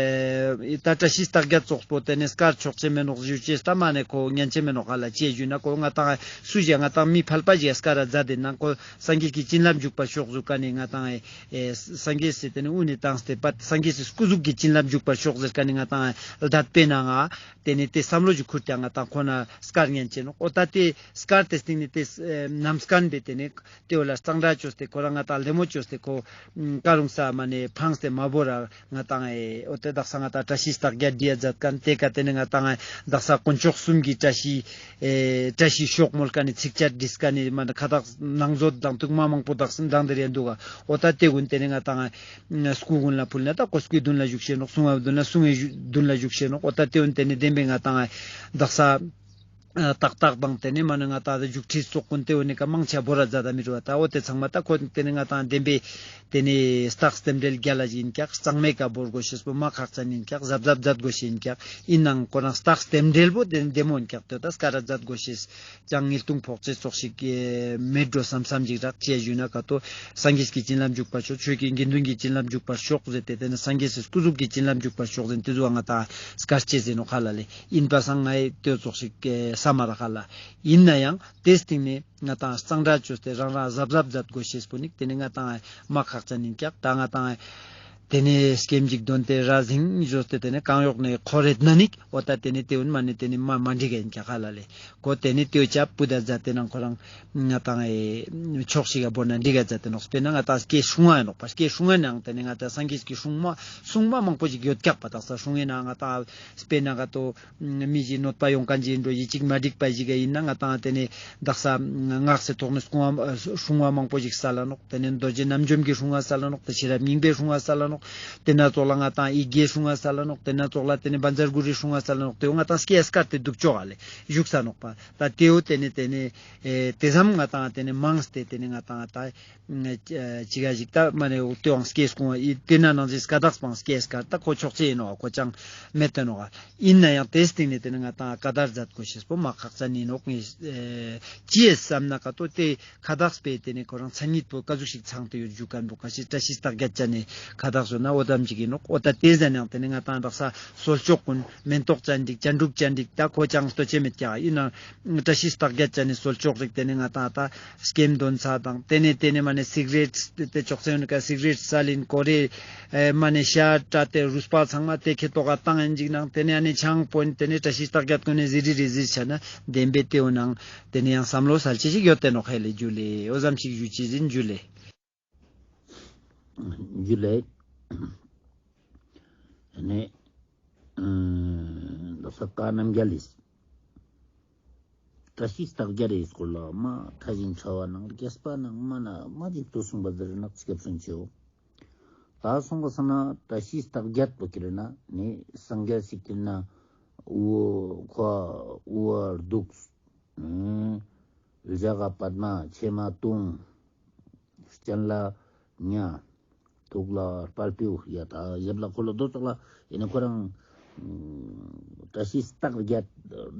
ད་བཀྲ་ཤིས་རྟགས་བརྒྱད་ཙོགས་པོ་དེ་ནས་སྐར་ཆོག་ཅེས་མེད་ནོག་ཞུ་ཅེས་ད་མ་ནས་ཁོ་ཉན་ཅེས་མེད་ནོག་ག་ལ་ཅེས་ཞུ་ན་ཁོ་ང་ཏང་ཨེ་སུ་ཞིག་ང་ཏང་མི་ཕལ་པ་ཞིག་སྐར་ར་མཛད་དེ་ནང་ཁོ་སངས་རྒྱས་ཀྱི་བྱིན་རླབས་འཇུག་པ་ཤོག་ཟུག་ག་ནས་ང་ཏང་ཨེ་ཨེ་སངས་རྒྱས་སི་དེ་ནས་དབུ་ནས་བཏང་སྟེ་པ་སངས་རྒྱས་སི་སྐུ་གཟུགས་ཀྱི་བྱིན་རླབས་འཇུག་པ་ཤོག་ཟེར་ག་ནས་ང་ཏང་ཨེ་ལྡད་པའི་ནང་ང་དེ་ནས་དེ་བསམ་བློ་ཞིག་ཁུར་ཀྱང་ང་ཏང་ཁོ་ན་སྐར་ཉན་ཅེས་ནོག། འོ་ད་དེ་སྐར་དེ་སྟིང་ནས་དེ་ནམ་སྐར་འབད་དེ་ནས་དེ་འོ་ལ་གཙང་སྦྲ་བཅོས་ཏེ་ཁོ་རང་ང་ཏང་ལྡེ་མོ་བཅོས་ཏེ་ཁོ་ཀ་རུང་ས་མ་ནས་ཕངས་ཏེ་མ་བོར་ར་ང་ཏང་ཨེ་འོ་དེ་དག་ས་ང་ཏང་བཀྲ་ཤིས་རྟགས་བརྒྱད་བྲིས་ཡ་མཛད་མཁན་དེ་ཀ་དེ་ནས་ང་ཏང་ཨེ་དག་ས་དཀོན་མཆོག་གསུམ་གྱི་བཀྲ་ཤིས་ཨེ་བཀྲ་ཤིས་ཤོག་མོལ་མཁན་ནི་ཚིགས་བཅད་བྲིས་མཁན་ནི་མ་ནས་ཁ་དག་ནང་བཟོ་དང་ཐུགས་མ་མང་པོ་དག་སེམས་དང་དེ་རེ་འདུག་ག། འོ་ད་དེ་ཀུན་དེ་ནས་ང་ཏང་ཨེ་སྐུ་ཀུན་ལ་ཕུལ་ན་ད་ཁོ་སྐུའི་མདུན་ལ་བཞུགས་ཤེས་ནོག། གསུང་བ་མདུན་ལ་གསུང་བའི་མདུན་ལ་བཞུགས་ཤེས་ནོག། འོ་ད་དེ་ཀུན་དེ་ནས་བདེན་པའི་ང་ཏང་ཨེ་དག་ས་ཏག་ཏག་དང་དེ་ནས་མ་ནས་ང་ཏང་རྒྱུགས་ཁྲིད་སོགས་ཀུན་དེ་འོ་ནི་ཀ་མང་ཆེ་བོར་ར་མཛད་ད་མི་རུ་བ། ད་འོ་དེ་ཚང་མ་ད་ཁོ་དེ་ནས་ང་ཏང་བདེན་པའི་དེ་ནས་རྟགས་རྟེན་འབྲེལ་རྒྱལ་ལ་ཞིག་ཡིན་ཀྱག། གཙང་མའི་ཀ་བོར་དགོས་ཤེས་པོ་མ་ཁག་ཅན་ཡིན་ཀྱག། གཟབ་གཟབ་མཛད་དགོས་ཤེས་ཡིན་ཀྱག། ཡིན་ནའང་ཁོ་རང་རྟགས་རྟེན་འབྲེལ་པོ་དེ་བདེ་མོ་ཡིན་ཀྱག། དེ་ད་སྐར་ར་མཛད་དགོས་ཤེས་ཅང་ངེས་ལྟུང་ཕོག་ཅེས་ཙོགས་ཤིག་མེད་འགྲོ་བསམ་བསམ་ཞིག་རག་ཅེས་ཞུས་ན་ཀ་ཏོ་སངས་རྒྱས་ཀྱི་བྱིན་རླབས་འཇུག་པར་ཤོག། ཆོས་ཀྱི་དགེ་འདུན་གྱི་བྱིན་རླབས་འཇུག་པར་ཤོག་ཟེར་ཏེ་དེ་ནས་སངས་རྒྱས་སི་སྐུ་གཟུགས་ཀྱི་བྱིན་རླབས་འཇུག་པར་ཤོག་ཟེར་དེ་ཟུག་ང་ཏང་སྐར་ཅེས་ཟེར་ནོག་ཧ་ལ་ལེ། ཡིན་པ་སང་ངའི་ལྟོས་ཙོགས་ཤིག་ཨེ་ས་མ་ར་ཧ་ལ། ཡིན་ན་ཡང་དེ་སྟིང་ནས་ང་ཏང་གཙང་སྦྲ་བཅོས་ཏེ་རང་རང་གཟབ་གཟབ་མཛད་དགོས་ཤེས་པོ་ནི་དེ་ནི་ང་ཏང་མ་ཁག་ཅན་ཡིན་ཀྱག། ད་ང་ཏང་དེ་ནས་སྐེམ་ཅིག་འདོན་ཏེ་ར་ཟིང་བཟོས་ཏེ་དེ་ནས་གང་ཡོག་ནས་འཁོར་རེད་ན་ནིག། འོ་ད་དེ་ནས་དེ་འུན་མ་ནས་དེ་ནས་མ་མ་འགྲིག་ག་ཡིན་ཀྱག་ཧ་ལ་ལེ། གོ་དེ་ནས་ལྟོས་ཅ་པུ་ད་མཛད་དེ་ནང་ཁོ་རང་ང་ཏང་ཨེ་ཕྱོགས་ཤིག་ག་བོར་ན་འགྲིག་ག་མཛད་དེ་ནོག། དཔེར་ན་ང་ཏང་སྐྱེ་སྲུང་བ་ཡིན་ནོག་པ། སྐྱེ་སྲུང་བ་ནང་དེ་ནས་ང་ཏང་སངས་རྒྱས་ཀྱི་སྲུང་མ་སྲུང་མ་མང་པོ་ཞིག་ཡོད་ཀྱག་པ། དག་ས་སྲུང་ཡིན་ན་ང་ཏང་དཔེར་ན་ག་ཏོ་མི་ཞིག་གནོད་པ་ཡོང་མཁན་ཞིག་ཡིན་འགྲོ་ཡི་གཅིག་མ་འགྲིག་པ་ཞིག་ག་ཡིན་ན་ང་ཏང་དེ་ནས་དག་ས་སྔགས་སི་ཐོག་ནས་སྲུང་བ་སྲུང་བ་མང་པོ་ཞིག་སལ་ལ་ནོག། དེ་ནས་རྡོ་རྗེ་རྣམ་འཇོམས་ཀྱི་སྲུང་བ་སལ་ལ་ནོག། དེ་ཤེས་རབ་སྙིང་པོའི་སྲུང་བ་སལ་ལ་ནོག། དེ་ན་ཙོགས་ལ་ང་ཏང་ཡི་གེའི་སྲུང་བ་སལ་ལ་ནོག། དེ་ན་ཙོགས་ལ་དེ་ནས་བཛྲ་གུ་རུའི་སྲུང་བ་སལ་ལ་ནོག། དེ་བོ་ང་ཏང་སྐྱེ་སྐར་ཏེ་འདུག་ཅོག་ག་ལེ་བཞུགས་ས་ནོག་པ། ད་དེ་བོ་དེ་ནས་དེ་ནས་ཨེ་དེ་ཙམ་ང་ཏང་དེ་ནས་མང་སྟེ་དེ་ནས་ང་ཏང་ད་ཅི་ག་ཞིག་ད་མ་ནས་འོ་དེ་བང་སྐྱེ་སྐུང་བ་ཡི་དེ་ན་ནང་ཞིག་སྐ་དག་སྤང་སྐྱེ་སྐར་ད་ཁོ་ཆོག་ཅེས་ཡིན་ནོག། ཁོ་ཅང་མེད་དེ་ནོག། ཡིན་ན་ཡང་དེ་སྟེང་ནས་དེ་ནས་ང་ཏང་ཀ་དར་མཛད་དགོས་ཤེས་པོ་མ་ཁག་ཅན་ཡིན་ནོག། ངས་ཨེ་ཅི་ཡས་བསམ་ན་ཀ་ཏོ་དེ་ཁ་དག་སྤེ་དེ་ནས་ཁོ་རང་མཚན་ཉིད་པོ་ཀ་ཟུག་ཞིག་ཚང་དུ་ཡོད་རྒྱུ་ཀ་འདུག། ཁ་ཤས་བཀྲ་ཤིས་རྟགས་བརྒྱད་ཅན་ནས་ཁ་དག་ སོང་ན་འོ་ཙམ་ཅིག་ཡིན་ནོག། འོ་ད་དེ་ཟ་ནའང་དེ་ནེ་ང་ཏང་དག་ས་གསོལ་ལྕོག་གུན་མེན་ཏོག་ཅན་ཅིག་ཅན་དྲུག་ཅན་ཅིག་ད་ཁོ་ཅང་ལྟོ་ཆེ་མེད་ཀྱག་ཡིན་ན་བཀྲ་ཤིས་རྟགས་བརྒྱད་ཅན་ནི་གསོལ་ལྕོག་རིགས་དེ་ནེ་ང་ཏང་ད་སྐྱེམས་དོན་ས་དང་དེ་ནེ་དེ་ནེ་མ་ནེ་སིག་རེཊ་དེ་ཅོག་ཙེ་ཡོད་ཀ་སིག་རེཊ་སལ་ཡིན་ཀོ་རེ་མ་ནེ་ཤ་བཀྲ་དེ་རུས་པ་ཚང་མ་དེ་ཁེ་ཏོག་ག་བཏང་ཡིན་ཅིག་ནང་དེ་ནེ་ཨ་ནེ་ཆང་པོ་ཡིན་དེ་ནེ་བཀྲ་ཤིས་རྟགས་བརྒྱད་གུན་ནེ་ཟི་རི་རི་ཟིར་ཆ་ན་བདེན་པའི་དེའུ་ནང་དེ་ནེ་ཡང་བསམ་བློ་སལ་ཆེ་ཞིག་ཡོད་དེ་ནོག། ཧེ་ལེ་ཇུ་ལེ། འོ་ཙམ་ཞིག་ཞུ་ཅེས་ཡིན། ཇུ་ལེ། ཇུ་ལེ། ནེ་ལོ་ས་ཀ་རྣམ་རྒྱལ་ལིས་བཀྲ་ཤིས་རྟགས་བརྒྱད་རེ་སྐོར་ལ་མ་ཕྲ་ཞིང་ཕྲ་བ་ནང་རྒྱས་པ་ནང་མ་ན་མ་ཅིག་ཏུ་གསུངས་པ་ཟེར་ནག་སྐྱབས་སུ་མཆིའོ། ད་གསུངས་པ་སང་ན་བཀྲ་ཤིས་རྟགས་བརྒྱད་པོ་ཁྱེར་ན་ནི་སངས་རྒྱས་སི་ཁྱེར་ན་དབུ་ཁོ་དབུ་བ་གདུགས། ཨུམ། ལྗགས་པདྨ་ཕྱེ་མ་དུང་། སྤྱན་ལ་ཉ། ཐུགས་ལ་དཔལ་པེའུ། ཡ་ད་ཞབས་ལ་ཁོ་ལ་རྡོ་ཙོགས་ལ་ཡིན་ན་ཁོ་རང་བཀྲ་ཤིས་རྟགས་བརྒྱད་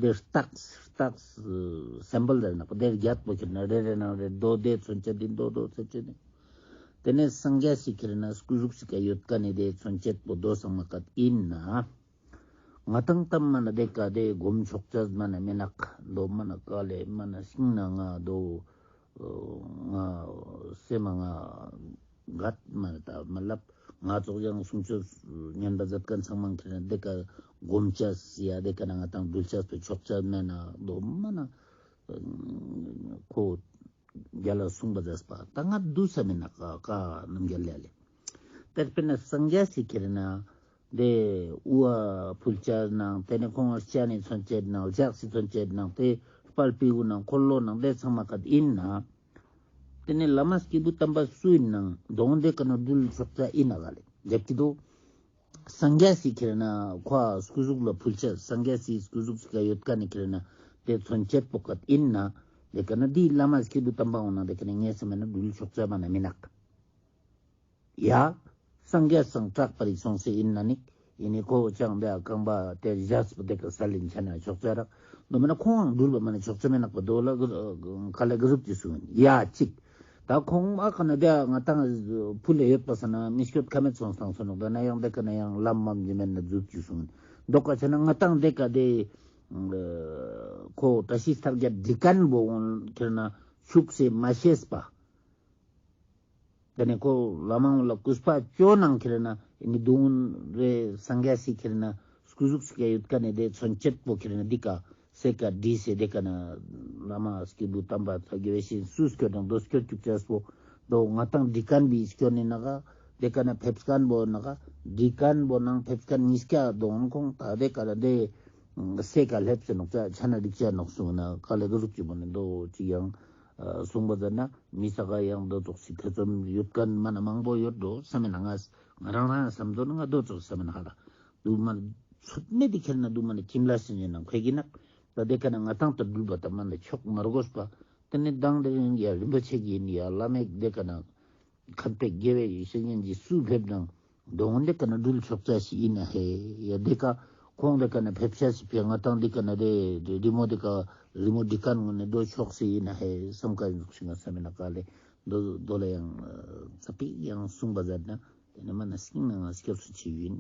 དེ་རྟགས་རྟགས་སིམ་བལ་ཟེར་ན་དེ་བརྒྱད་པོ་ཁྱེར་ན་རེ་རེ་ནང་རེ་རྡོ་དེ་མཚོན་བྱེད་དེ་རྡོ་རྡོ་མཚོན་བྱེད་དེ། དེ་ནེ་སངས་རྒྱས་སི་ཁྱེར་ན་སྐུ་གཟུགས་སི་ཀ་ཡོད་ཀ་ནེ་དེ་མཚོན་བྱེད་པོ་རྡོ་ཚང་མ་ཀ་ཡིན་ན། ང་ཏང་ཏམ་མ་ན་དེ་ཀ་དེ་སྒོམ་ཆོག་ཅེས་མ་ན་མེ་ནག་དོ་མ་ན་ཀ་ལེ་མ་ན་ཤིང་ན་ང་དོ་ང་སེམས་མ་ང་གད་མ་ན་ད་མ་ལབ་ང་ཙོགས་ཡང་སུམ་ཅུ་ཉན་པ་མཛད་མཁན་ཚང་མ་ཁྱེར་ན་དེ་ཀ་སྒོམ་ཅེས་ཡ་དེ་ཀ་ན་ང་ཏང་འདུལ་ཅེས་པོ་ཆོག་ཅེས་མེ་ན་དོ་མ་ན་ཁོ་རྒྱལ་ལ་གསུངས་པ་མཛད་པ་ད་ང་འདུལ་ས་མེ་ན་ཀ་ཀ་རྣམ་རྒྱལ་ལེ་ལེ། དེར་དཔེར་ན་སངས་རྒྱས་སི་ཁྱེར་ན་དེ་དབུ་བ་ཕུལ་ཅེས་ནང་དེ་ནེ་ཁོང་སྤྱན་ནི་མཚོན་བྱེད་ནང་ལྗགས་སི་མཚོན་བྱེད་ནང་དེ་དཔལ་པེའུ་ནང་འཁོར་ལོ་ནང་དེ་ཚང་མ་ཀ་ཡིན་ན། དེ་ནེ་བླ་མ་སྐྱེས་བུ་དམ་པ་སུ་ཡིན་ནང་དོང་དེ་ཀ་ན་འདུལ་ཆོག་ཅེས་ཡིན་ན་ག་ལེ་རྒྱབ་ཀྱི་དོ། སངས་རྒྱས་སི་ཁྱེར་ན་ཁོ་སྐུ་གཟུགས་ལ་ཕུལ་ཅེས་སངས་རྒྱས་སི་སྐུ་གཟུགས་སི་ཀ་ཡོད་ཀ་ནེ་ཁྱེར་ན་དེ་མཚོན་བྱེད་པོ་ཀ་ཡིན་ན། དེ་ཀ་ན་དེ་བླ་མ་སྐྱེས་བུ་དམ་པ་འོང་ན་དེ་ཀ་ན་ངེས་སེ་མེ་ན་འདུལ་ཆོག་ཅེས་མ་ན་མེ་ནག། ཡ། སངས་རྒྱས་སང་གྲགས་པ་རིགས་སོང་སེ་ཡིན་ན་ནི། ཡིན་ནི་ཁོ་ཅང་དེ་རྐང་པ་དེ་བཞག་སྤུ་དེ་ཀ་ས་ལིན་ཆ་ན་ཆོག་ཅེས་རག། དོ་མ་ན་ཁོང་འདུལ་བ་མ་ན་ཆོག་ཅེས་མེ་ནག་པ་དོ་ལ་ག་ལེ་ག་རུབ་ཅི་སུ་ཡིན་ཡ་གཅིག། ད་ཁོང་ཨ་ཁ་ན་དེ་ང་ཏང་ཕུལ་ལེ་ཡོད་པ་ས་ན་མི་སྐྱོད་ཁ་མེད་སོང་སང་སོ་ནོག། ད་ན་ཡང་དེ་ཀ་ན་ཡང་ལམ་མམ་ཇི་མེད་ན་རྫུབ་ཅི་སུ་ཡིན། དོ་ཀ་ཆ་ན་ང་ཏང་དེ་ཀ་དེ་ཁོ་བཀྲ་ཤིས་རྟགས་བརྒྱད་འདི་ཀན་བོ་འོང་ཁྱེར་ན་ཆུག་སེ་མ་ཤེས་པ། དེ་ནེ་ཁོ་བླ་མ་ལ་གུས་པ་ཅོ་ནང་ཁྱེར་ན་ཨེ་ནི་དུང་རེ་སངས་རྒྱས་སི་ཁྱེར་ན་སྐུ་གཟུགས་སི་ཀ་ཡོད་ཀ་ནེ་དེ་མཚོན་བྱེད་པོ་ཁྱེར་ན་འདི་ཀ་སེ་ཀ་བྲིས་སེ་དེ་ཀ་ན་བླ་མ་སྐྱེས་བུ་དམ་པ་ཚ་དགེ་བའི་བཤེས་གཉེན་སུ་སྐྱོད་དང་དོ་སྐྱོད་ཅུག་ཅེས་པོ་དོ་ང་ཏང་འདི་ཀན་བི་སྐྱོད་ནི་ན་ག་དེ་ཀ་ན་ཕེབས་མཁན་བོ་ན་ག་འདི་ཀན་བོ་ནང་ཕེབས་མཁན་ཉིས་ཀ་དོ་ཁོང་ད་དེ་ཀ་ན་དེ་སེ་ཀ་ལེབས་སེ་ནོག་ཅ་ཆ་ན་འགྲིག་ཅ་ནོག་གསུངས་ན་ཀ་ལེ་ག་ཟུག་ཅིག་པོ་ནི་དོ་ཅིག་ཡང་གསུངས་པ་ཟེར་ན། མི་ས་ག་ཡང་དོ་ཙོགས་སི་ཐེ་ཚོམ་ཡོད་མཁན་མ་ན་མང་པོ་ཡོད་འགྲོ་བསམ་མེད་ན་ང་ང་རང་རང་བསམ་དོ་ན་ང་དོ་ཙོགས་བསམ་མེད་ན་ཧ་ལ་དུ་མ་ཚོད་མེད་དེ་ཁྱེར་ན་དུ་མ་ན་ཁྱིམ་ལ་སེ་ཉེ་ན་ཁོས་ཀྱི་ནག་ད་དེ་ཀ་ན་ང་ཏང་ད་འདུལ་བ་ད་མ་ན་ཆོག་མ་རྒོས་པ་དེ་ནི་མདང་དེ་རིང་ཡ་རིན་པོ་ཆེ་གི་ཡིན་ཡ་བླ་མེད་དེ་ཀ་ན་མཁན་པོའི་དགེ་བའི་བཤེས་གཉེན་གྱི་སུ་ཕེབས་ནང་དོ་འོན་དེ་ཀ་ན་འདུལ་ཆོག་ཅ་ཞིག་ཡིན་ན་ཧེ་ཡ་དེ་ཀ་ཁོང་དེ་ཀ་ན་ཕེབས་ཤ་ཞིག་ཕེ་ང་ཏང་དེ་ཀ་ན་དེ་རི་མོ་དེ་ཀ་རི་མོ་འདི་ཀ་ནང་ནས་དོ་ཆོག་སེ་ཡིན་ན་ཧེ་བསམ་ཀ་ཡིན་ཟུག་ཤིག་ང་བསམ་མེད་ན་ཀ་ལེ་དོ་དོ་ལ་ཡང་ཙ་པིག་ཡང་གསུངས་པ་ཟེར་ན་དེ་ནས་མ་ན་སྙིང་ན་ང་སྐྱབས་སུ་མཆི་ཡིན་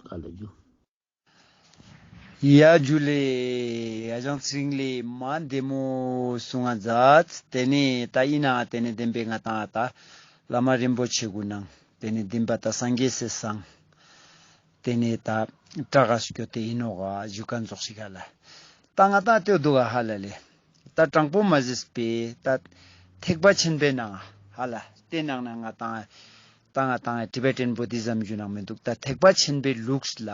ཀ་ལེ་རྒྱུ། ཡ་ཇུ་ལེ། ཡ་ཅང་ཚིང་ལེ་མ་བདེ་མོ་གསུང་ང་མཛད། དེ་ནས་ད་ཡིན་ན་དེ་ནས་བདེན་པའི་ང་ཏང་ད་བླ་མ་རིན་པོ་ཆེ་གུན་ནང་དེ་ནས་བདེན་པ་ད་སངས་རྒྱས་སི་སང་དེ་ནས་ད་གྲགས་སྐྱོད་དེ་ཡིན་ནོག་ག་ཞུ་མཁན་ཙོགས་ཤིག་ག་ལ་ད་ང་ཏང་དེ་འདུག་ག་ཧ་ལ་ལེ། ད་དྲང་པོ་མ་ཟེར་པའི་ད་ཐེག་པ་ཆེན་པོའི་ནང་ཧ་ལ་དེ་ནང་ན་ང་ཏང་ད་ང་ཏང་ཊི་བེ་ཊན་བུ་དྷི་ཛམ་ཞུ་ནང་མི་འདུག། ད་ཐེག་པ་ཆེན་པོའི་ལུགས་ལ་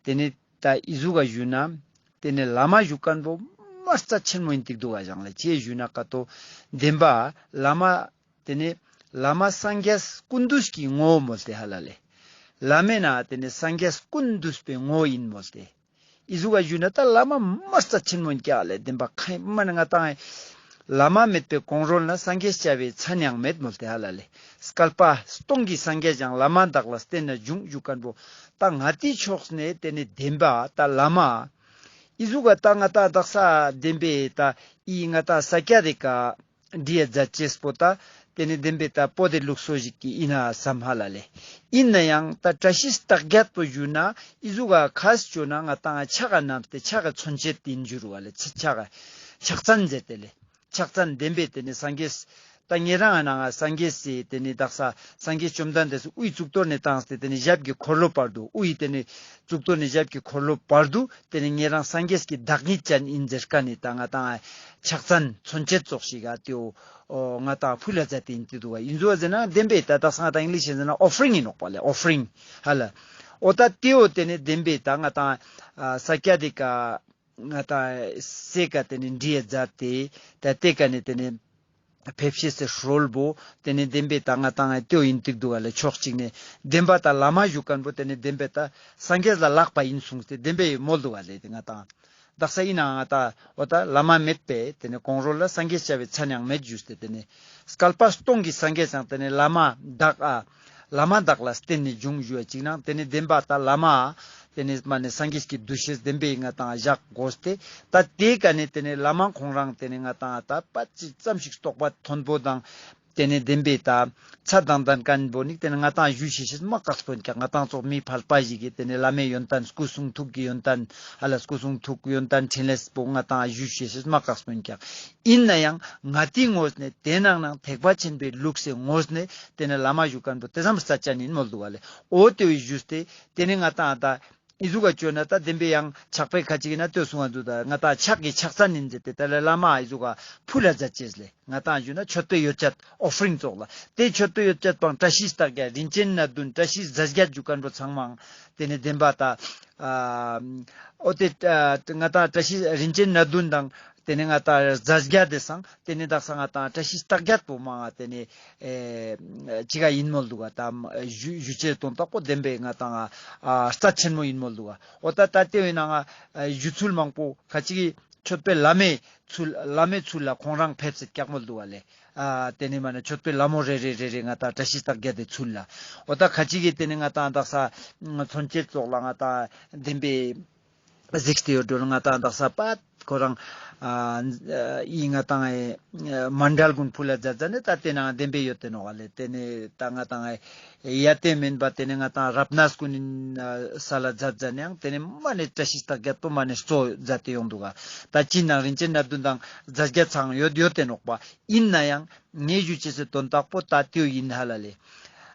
དེ་ནི་ད་ཨི་ཟུག་ག་ཞུ་ན་དེ་ནི་བླ་མ་ཞུ་མཁན་པོ་མ་རྩ་ཆེན་མོ་ཡིན་ཏིག་འདུག་ག་ཞང་ལ་ཅེས་ཞུ་ན་ཀ་ཏོ་བདེན་པ་བླ་མ་དེ་ནི་བླ་མ་སངས་རྒྱས་ཀུན་འདུས་ཀྱི་ངོ་བོ་མོལ་ཏེ་ཧ་ལ་ལེ། བླ་མའི་ན་དེ་ནི་སངས་རྒྱས་ཀུན་འདུས་པའི་ངོ་བོ་ཡིན་མོལ་ཏེ། ཨི་ཟུག་ག་ཞུ་ན་ད་བླ་མ་མ་རྩ་ཆེན་མོ་ཡིན་ཀྱག་ལེ་བདེན་པ་ཁ་ཡིན་མ་ནི་ང་ཏང་བླ་མ་མེད་པའི་གོང་རོལ་ན་སངས་རྒྱས་བྱ་བའི་མཚན་ཡང་མེད་མོལ་ཏེ་ཧ་ལ་ལེ། བསྐལ་པ་སྟོང་གི་སངས་རྒྱས་ཀྱང་བླ་མ་དག་ལ་བརྟེན་ནས་བྱུང་ཞུ་མཁན་པོ་ད་ང་ཏི་ཕྱོགས་ནས་དེ་ནི་བདེན་པ་ད་བླ་མ་ཨི་ཟུག་ག་ད་ང་ཏང་དག་ས་བདེན་པའི་ད་ཨི་ང་ཏང་ས་སྐྱ་དེ་ཀ་འདི་ཡ་མཛད་ཅེས་པོ་ད་ ཏེ་ནེ་བདེན་པའི་ད་པོ་ཏེ་ལུགས་སྲོལ་ཞིག་གི་ཨིན་ན་སམ་ཧ་ལ་ལེ། ཨིན་ནའང་ད་བཀྲ་ཤིས་རྟགས་བརྒྱད་པོ་ཞུ་ན་ཨི་ཟུག་ག་ཁས་ཅོ་ན་ང་ཏང་ཕྱག་ག་བསྣམས་ཏེ་ཕྱག་གི་མཚོན་བྱེད་ཨིན་ཞུ་རུ་བ་ལེ། ཕྱག་གི་ཕྱག་མཚན་ཟེར་ཏེ་ལེ། ཕྱག་མཚན་བདེན་པའི་ཏེ་ནེ་སངས་རྒྱས་ད་ཉེ་རང་ང་ནང་ང་སངས་རྒྱས་སི་ཏེ་ནེ་དག་ས་སངས་རྒྱས་བཅོམ་ལྡན་འདས་སི་དབུའི་གཙུག་ཏོར་ནེ་བཏང་སྟེ་ཏེ་ནེ་ཞབས་ཀྱི་འཁོར་ལོ་བར་དུ་དབུའི་ཏེ་ནེ་གཙུག་ཏོར་ནེ་ཞབས་ཀྱི་འཁོར་ལོ་བར་དུ་ཏེ་ནེ་ཉེ་རང་སངས་རྒྱས་ཀྱི་བདག་ཉིད་ཅན་ཨིན་ཟེར་ཁན་ནི་ད་ང་ཏང་ཕྱག་མཚན་མཚོན་བྱེད་ཙོགས་ཤིག་ག་ཏེའོ་ང་ཏང་ཕུལ་ལ་མཛད་དེ་ཨིན་ཏེ་འདུག་ག། ཨིན་ཟུག་ཟེར་ན་བདེན་པའི་ད་དག་ས་ང་ཏང་ཨིང་ལིཤ་ཟེར་ན་ཨོ་ཕ་རིང་ཨིན་ནོག་པ་ལེ། ཨོ་ཕ་རིང་ཧ་ལ། འོ་ད་ཏེའོ་ཏེ་ནེ་བདེན་པའི་ད་ང་ཏང་ས་སྐྱ་དེ་ཀ་ང་ཏང་སེ་ཀ་ཏེ་ནེ་འདྲི་ཡ་མཛད་དེ་ད་ཏེ་ཀ་ནེ་ཏེ་ནེ་ཕེབས་ཤེས་སི་སྲོལ་བོ་ཏེ་ནེ་བདེན་པའི་ད་ང་ཏང་ཏེའོ་ཨིན་ཏེ་འདུག་ག་ལེ། ཕྱོགས་གཅིག་ནེ་བདེན་པ་ད་བླ་མ་ཞུ་ཁན་བོ་ཏེ་ནེ་བདེན་པའི་ད་སངས་རྒྱས་ལ་ལག་པ་ཨིན་གསུངས་ཏེ་བདེན་པའི་མོལ་འདུག་ག་ལེ། ཏེ་ང་ཏང་དག་ས་ཨིན་ནའང་ད་འོ་ད་བླ་མ་མེད་པས་ཏེ་ནེ་གོང་རོལ་ལ་སངས་རྒྱས་བྱ་བའི་མཚན་ཡང་མེད་ཞུས་ཏེ་ཏེ་ནེ་བསྐལ་པ་སྟོང་གི་སངས་རྒྱས་ཡང་ཏེ་ནེ་བླ་མ་དག་ཨ་བླ་མ་དག་ལ་བརྟེན་ནེ་བྱུང་ཞུ་བ་ཅིག་ནང་ཏེ་ནེ་བདེན་པ་ད་བླ་མ་ཏེ་ནེ་མ་ནེ་སངས་རྒྱས་ཀྱི་འདུ་ཤེས་བདེན་པའི་ང་ཏང་བཞག་དགོས་ཏེ་ད་ཏེ་ཀ་ནེ་ཏེ་ནེ་བླ་མ་ཁོང་རང་ཏེ་ནེ་ང་ཏང་ད་པ་ཅི་ཙམ་ཞིག་རྟོགས་པ་མཐོན་པོ་དང་ཏེ་ནེ་བདེན་པའི་ད་ཚད་དང་ལྡན་ཁན་བོ་ནི་ཏེ་ནེ་ང་ཏང་ཞུ་ཤེས་ཤེས་མ་དཀགས་པོ་ཨིན་ཀྱག། ང་ཏང་ཙོགས་མི་ཕལ་པ་ཞིག་གི་ཏེ་ནེ་བླ་མའི་ཡོན་ཏན་སྐུ་གསུང་ཐུགས་ཀྱི་ཡོན་ཏན་ཧ་ལ་སྐུ་གསུང་ཐུགས་ཡོན་ཏན་ཕྲིན་ལས་པོ་ང་ཏང་ཞུ་ཤེས་ཤེས་མ་དཀགས་པོ་ཨིན་ཀྱག། ཨིན་ནའང་ང་ཏིའི་ངོས་ནེ་ཏེ་ནང་ནང་ཐེག་པ་ཆེན་པོའི་ལུགས་སི་ངོས་ནེ་ཏེ་ནེ་བླ་མ་ཞུ་ཁན་བོ་ཏེ་ཙམ་རྩ་ཅན་ཨིན་མོལ་འདུག་ག་ལེ། འོ་ཏེ་བོ་ཞུས་ཏེ་ཏེ་ནེ་ང་ཏང་ད་ཨི་ཟུག་ག་ཅོ་ན་ད་བདེན་པའི་ཡང་ཕྱག་དཔེ་ཁ་ཅིག་ཨིན་ན་ལྟོས་སོང་བ་འདུག། ད་ང་ཏང་ཕྱག་གི་ཕྱག་མཚན་ཨིན་ཟེར་ཏེ་ད་ལེ་བླ་མ་ཨི་ཟུག་ག་ཕུལ་ལ་མཛད་ཅེས་ལེ། ང་ཏང་ཞུ་ན་མཆོད་པའི་ཡོ་བྱད་ཨོ་ཕ་རིང་ཙོགས་ལ་ཏེ་མཆོད་པའི་ཡོ་བྱད་པོའང་བཀྲ་ཤིས་རྟགས་བརྒྱད་རིན་ཆེན་སྣ་བདུན་བཀྲ་ཤིས་རྫས་བརྒྱད་ཞུ་ཁན་བོ་ཚང་མའང་ཏེ་ནེ་བདེན་པ་ད་ཨ་འོ་ཏེ་ཨ་ང་ཏང་བཀྲ་ཤིས་རིན་ཆེན་སྣ་བདུན་དང་ཏེ་ནེ་ང་ཏང་རྫས་བརྒྱད་དེ་སང་ཏེ་ནེ་དག་ས་ང་ཏང་བཀྲ་ཤིས་རྟགས་བརྒྱད་པོ་མང་ང་ཏེ་ནེ་ཨེ་ཅི་ག་ཨིན་མོལ་འདུག་ག། ད་ཞུ་ཞུ་ཅེས་དོན་དག་པོ་བདེན་པའི་ང་ཏང་ཨ་རྩ་ཆེན་མོ་ཨིན་མོལ་འདུག་ག། འོ་ད་ད་ཏེ་བོའི་ནང་ང་ཞུ་ཚུལ་མང་པོ་ཁ་ཅིག་གི་མཆོད་པའི་ལྷ་མོའི་ཚུལ་ལྷ་མོའི་ཚུལ་ལ་ཁོང་རང་ཕེབས་སེ་ཀྱག་མོལ་འདུག་ག་ལེ། ཨ་ཏེ་ནེ་མ་ནེ་མཆོད་པའི་ལྷ་མོ་རེ་རེ་རེ་རེ་ང་ཏང་བཀྲ་ཤིས་རྟགས་བརྒྱད་དེ་ཚུལ་ལ། འོ་ད་ཁ་ཅིག་གི་ཏེ་ནེ་ང་ཏང་དག་ས་མཚོན་བྱེད་ཙོགས་ལ་ང་ཏང་བདེན་པའི་གཟིགས་ཏེ་ཡོད་འགྲོ་ལ་ང་ཏང་དག་ས་པ་ཁོ་རང་ཨ་ཨི་ང་ཏང་ཨེ་མཎྜལ་གུན་ཕུལ་ལ་མཛད་མཛད་ནེ་ད་ཏེ་ནང་བདེན་པའི་ཡོད་དེ་ནོག་ག་ལེ། ཏེ་ནེ་ད་ང་ཏང་ཨེ་ཡ་ཏེ་མེན་པ་ཏེ་ནེ་ང་ཏང་རབ་གནས་གུན་ཨིན་ས་ལ་མཛད་མཛད་ནའང་ཏེ་ནེ་མ་ནེ་བཀྲ་ཤིས་རྟགས་བརྒྱད་པོ་མ་ནེ་གཙོ་མཛད་དེ་ཡོང་འདུག་ག། ད་ཅི་ནང་རིན་ཆེན་སྣ་བདུན་དང་རྫས་བརྒྱད་ཚང་ཡོད་ཡོད་དེ་ནོག་པ། ཨིན་ནའང་ངས་ཞུ་ཅེས་སི་དོན་དག་པོ་ད་ཏེའོ་ཨིན་ཧ་ལ་ལེ།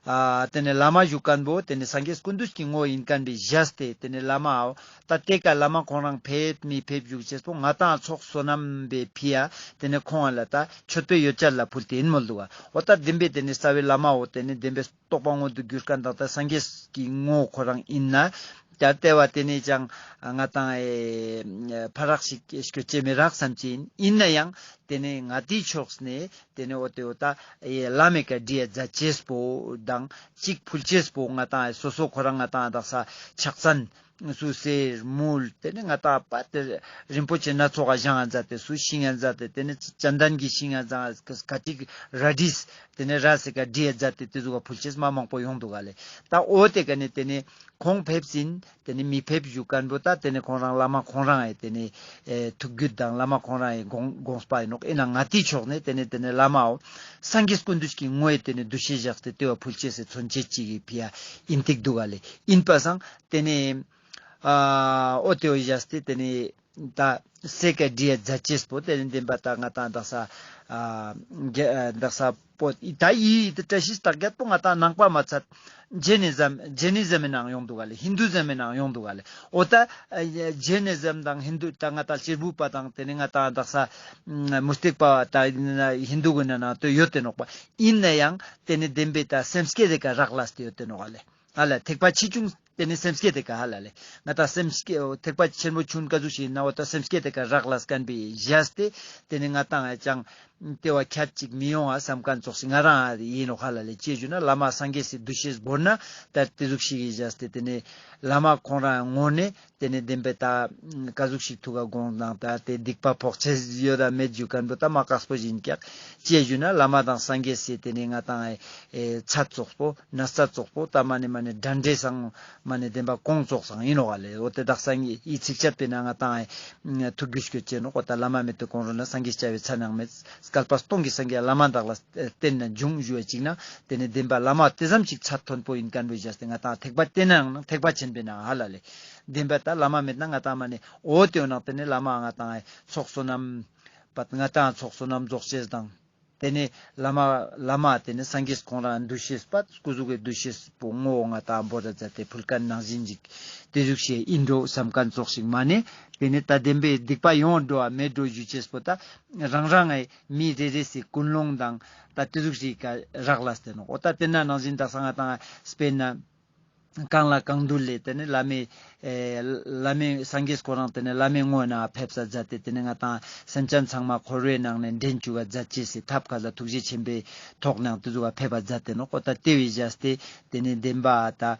ཨ་ཏེ་ནེ་བླ་མ་ཞུ་ཁན་བོ་ཏེ་ནེ་སངས་རྒྱས་ཀུན་འདུས་ཀྱི་ངོ་ཨིན་ཁན་བོའི་ཞེས་ཏེ་ཏེ་ནེ་བླ་མའོ་ད་ཏེ་ཀ་བླ་མ་ཁོང་རང་ཕེབས་མི་ཕེབས་ཞུ་ཅེས་པོ་ང་ཏང་ཚོགས་བསོད་ནམས་པའི་ཕི་ཡ་ཏེ་ནེ་ཁོང་ལ་ད་མཆོད་པའི་ཡོ་བྱད་ལ་ཕུལ་ཏེ་ཨིན་མོལ་འདུག་ག། འོ་ད་བདེན་པའི་ཏེ་ནེ་རྩ་བའི་བླ་མའོ་ཏེ་ནེ་བདེན་པའི་རྟོགས་པ་མངོན་དུ་གྱུར་ཁན་དང་ད་སངས་རྒྱས་ཀྱི་ངོ་ཁོ་རང་ཨིན་ན་ད་ཏེ་བ་ཏེ་ནེ་ཅང་ང་ཏང་ཨེ་ཕ་རག་ཞིག་སྐྱོད་ཅེས་མི་རག་བསམ་ཅེས་ཨིན། ཨིན་ནའང་ཏེ་ནེ་ང་ཏིའི་ཕྱོགས་ནེ་ཏེ་ནེ་འོ་ཏེ་འོ་ད་ཨེ་བླ་མའི་ཀ་འདྲི་ཡ་མཛད་ཅེས་པོ་དང་ཅིག་ཕུལ་ཅེས་པོ་ང་ཏང་ཨེ་སོ་སོ་ཁོ་རང་ང་ཏང་དག་ས་ཕྱག་མཚན་སུ་གསེར་དངུལ་ཏེ་ནེ་ང་ཏང་པ་ཏེ་རིན་པོ་ཆེ་སྣ་ཚོགས་ཀ་བཞེངས་ཡ་མཛད་དེ་སུ་ཤིང་ཡ་མཛད་དེ་ཏེ་ནེ་ཙན་དན་གྱི་ཤིང་ཡ་མཛད་ཁ་ཅིག་རལ་གྲི་ཏེ་ནེ་རས་སི་ཀ་འདྲི་ཡ་མཛད་དེ་ཏེ་ཟུག་ག་ཕུལ་ཅེས་མ་མང་པོ་ཡོང་འདུག་ག་ལེ། ད་འོ་ཏེ་ཀ་ནེ་ཏེ་ནེ་ཁོང་ཕེབས་ཟིན་ཏེ་ནེ་མི་ཕེབས་ཞུ་ཁན་བོ་ད་ཏེ་ནེ་ཁོང་རང་བླ་མ་ཁོང་རང་ཨེ་ཏེ་ནེ་ཨེ་ཐུགས་རྒྱུད་དང་བླ་མ་ཁོང་རང་ཨེ་དགོངས་དགོངས་པ་ཨིན་ནོག། ཨིན་ན་ང་ཏིའི་ཕྱོགས་ནེ་ཏེ་ནེ་ཏེ་ནེ་བླ་མའོ་སངས་རྒྱས་ཀུན་འདུས་ཀྱི་ངོ་ཨེ་ཏེ་ནེ་འདུ་ཤེས་བཞག་སྟེ་ཏེ་བ་ཕུལ་ཅེས་སི་མཚོན་བྱེད་ཅིག་གི་ཕི་ཡ་ཨིན་ཏེ་འདུག་ག་ལེ། ཨིན་པ་སང་ཏེ་ནེ་ཨ་འོ་ཏེ་བ་བཞག་སྟེ་ཏེ་ནེ་ད་སེ་ཀ་འདྲི་ཡ་མཛད་ཅེས་པོ་ཏེ་ནེ་བདེན་པ་ད་ང་ཏང་དག་ས་ཨ་རྒྱ་ཨ་དག་ས་པོ་ད་ཡི་ད་བཀྲ་ཤིས་རྟགས་བརྒྱད་པོ་ང་ཏང་ནང་པ་མ་ཚད་ཇེ་ནི་ཛམ་ཇེ་ནི་ཛམ་མི་ནང་ཡོང་འདུག་ག་ལེ། ཧིན་དུ་ཛམ་མི་ནང་ཡོང་འདུག་ག་ལེ། འོ་ད་ཨ་ཇེ་ནི་ཛམ་དང་ཧིན་དུ་ད་ང་ཏང་གཅེར་བུ་པ་དང་ཏེ་ནེ་ང་ཏང་དག་ས་མུ་སྟེགས་པ་ད་ཧིན་དུ་གུན་ནང་ཏེ་ཡོད་དེ་ནོག་པ། ཨིན་ནའང་ཏེ་ནེ་བདེན་པའི་ད་སེམས་བསྐྱེད་དེ་ཀ་རག་ལས་ཏེ་ཡོད་དེ་ནོག་ག་ལེ། ཨ་ལ་ཐེག་པ་ཆེ་ཆུང་ཏེ་ནེ་སེམས་བསྐྱེད་དེ་ཀ་ཧ་ལ་ལེ། ང་ཏང་སེམས་བསྐྱེད་ཐེག་པ་ཆེན་པོ་ཆུང་ཀ་ཟུག་ཞིག་ཨིན་ན་འོ་ད་སེམས་བསྐྱེད་དེ་ཀ་རག་ལས་ཁན་བོའི་ཞེས་ཏེ་ཏེ་ནེ་ང་ཏང་ཨེ་ཅང་ཏེ་བ་ཁྱད་ཅིག་མི་ཡོང་ང་བསམ་ཁན་ཙོགས་ཤིག་ང་རང་ཨིན་ནོག་ཧ་ལ་ལེ། ཅི་ཞུ་ན་བླ་མ་སངས་རྒྱས་སི་འདུ་ཤེས་བོར་ན་ད་ཏེ་ཟུག་ཞིག་གི་ཞེས་ཏེ་ཏེ་ནེ་བླ་མ་ཁོང་རང་ངོ་ནེ་ཏེ་ནེ་བདེན་པའི་ད་ཀ་ཟུག་ཞིག་ཐུག་ག་དགོངས་དང་ད་ཏེ་སྡིག་པ་ཕོག་ཅེས་ཡོད་ད་མེད་ཞུ་ཁན་བོ་ད་མ་དཀགས་པོ་ཞིག་ཨིན་ཀྱག། ཅི་ཞུ་ན་བླ་མ་དང་སངས་རྒྱས་སི་ཏེ་ནེ་ང་ཏང་ཨེ་ཚད་ཙོགས་པོ་ན་ཚད་ཙོགས་པོ་ད་མ་ནེ་མ་ནེ་འདྲ་འདྲེ་སང་མ་ནེ་བདེན་པ་གོང་ཙོགས་སང་ཨིན་ནོག་ག་ལེ། འོ་ཏེ་དག་ས་ངི་ཨི་ཚིགས་བཅད་པའི་ནང་ང་ཏང་ཨེ་ཐུགས་རྒྱུས་སྐྱོད་ཅེས་ནོག། འོ་ད་བླ་མ་མེད་དེ་གོང་རོལ་ན་སངས་རྒྱས་བྱ་བའི་མཚན་ཡང་མེད། བསྐལ་པ་སྟོང་གི་སངས་རྒྱས་བླ་མ་དག་ལ་བརྟེན་ན་འབྱུང་ཞུ་བ་ཅིག་ན་དེ་ནི་བདེན་པ་བླ་མ་དེ་ཙམ་ཅིག་ཚད་མཐོན་པོ་ཡིན་མཁན་བོ་བཞག་སྟེ་ང་ཏང་ཐེག་པ་བསྟེན་ནའང་ཐེག་པ་ཆེན་པོའི་ནང་ཧ་ལ་ལེ། བདེན་པ་ད་བླ་མ་མེད་ན་ང་ཏང་མ་ནི་འོ་དེ་འོ་ནང་དེ་ནི་བླ་མ་ང་ཏང་ཚོགས་བསོད་ནམས་པ་ང་ཏང་ཚོགས་བསོད་ནམས་རྫོགས་ཤེས་དང་། དེ་ནས་བླ་མ་བླ་མ་དེ་ནས་སངས་རྒྱས་ཁོང་རང་འདུ་ཤེས་པ་སྐུ་གཟུགས་ཀྱི་འདུ་ཤེས་པོ་ངོ་བོ་ང་ཏང་བོར་ར་མཛད་དེ་ཕུལ་མཁན་ནང་བཞིན་ཅིག་དེ་ཟུག་ཤེས་ཨིན་འགྲོ་བསམ་མཁན་ཙོགས་ཤིག་མ་ནས། དེ་ནས་ད་བདེན་པའི་སྡིག་པ་ཡོང་འགྲོ་བ་མེད་འགྲོ་ཞུ་ཅེས་པོ་ད་རང་རང་ངི་མི་རེ་རེ་སི་ཀུན་སློང་དང་ད་དེ་ཟུག་ཤིག་ག་རག་ལས་ཏེ་ནོག་འོ་ད་དེ་ན་ནང་བཞིན་དག་ས་ང་ཏང་དཔེར་ན། གང་ལ་གང་འདུལ་ལས་དེ་ནི་བླ་མའི་ཨེ་བླ་མའི་སངས་རྒྱས་ཁོ་རང་དེ་ནི་བླ་མའི་ངོ་ན་ཕེབས་ས་མཛད་དེ་དེ་ནི་ང་ཏང་སེམས་ཅན་ཚང་མ་འཁོར་བའི་ནང་ནས་འདྲེན་བཅུག་ག་མཛད་ཅེས་སི་ཐབས་ཁ་ལ་ཐུགས་རྗེ་ཆེན་པོའི་ཐོག་ནས་དེ་ཟུག་ག་ཕེབས་པ་མཛད་དེ་ནོག་འོ་ད་དེ་བས་བཞག་སྟེ་དེ་ནི་བདེན་པ་ད་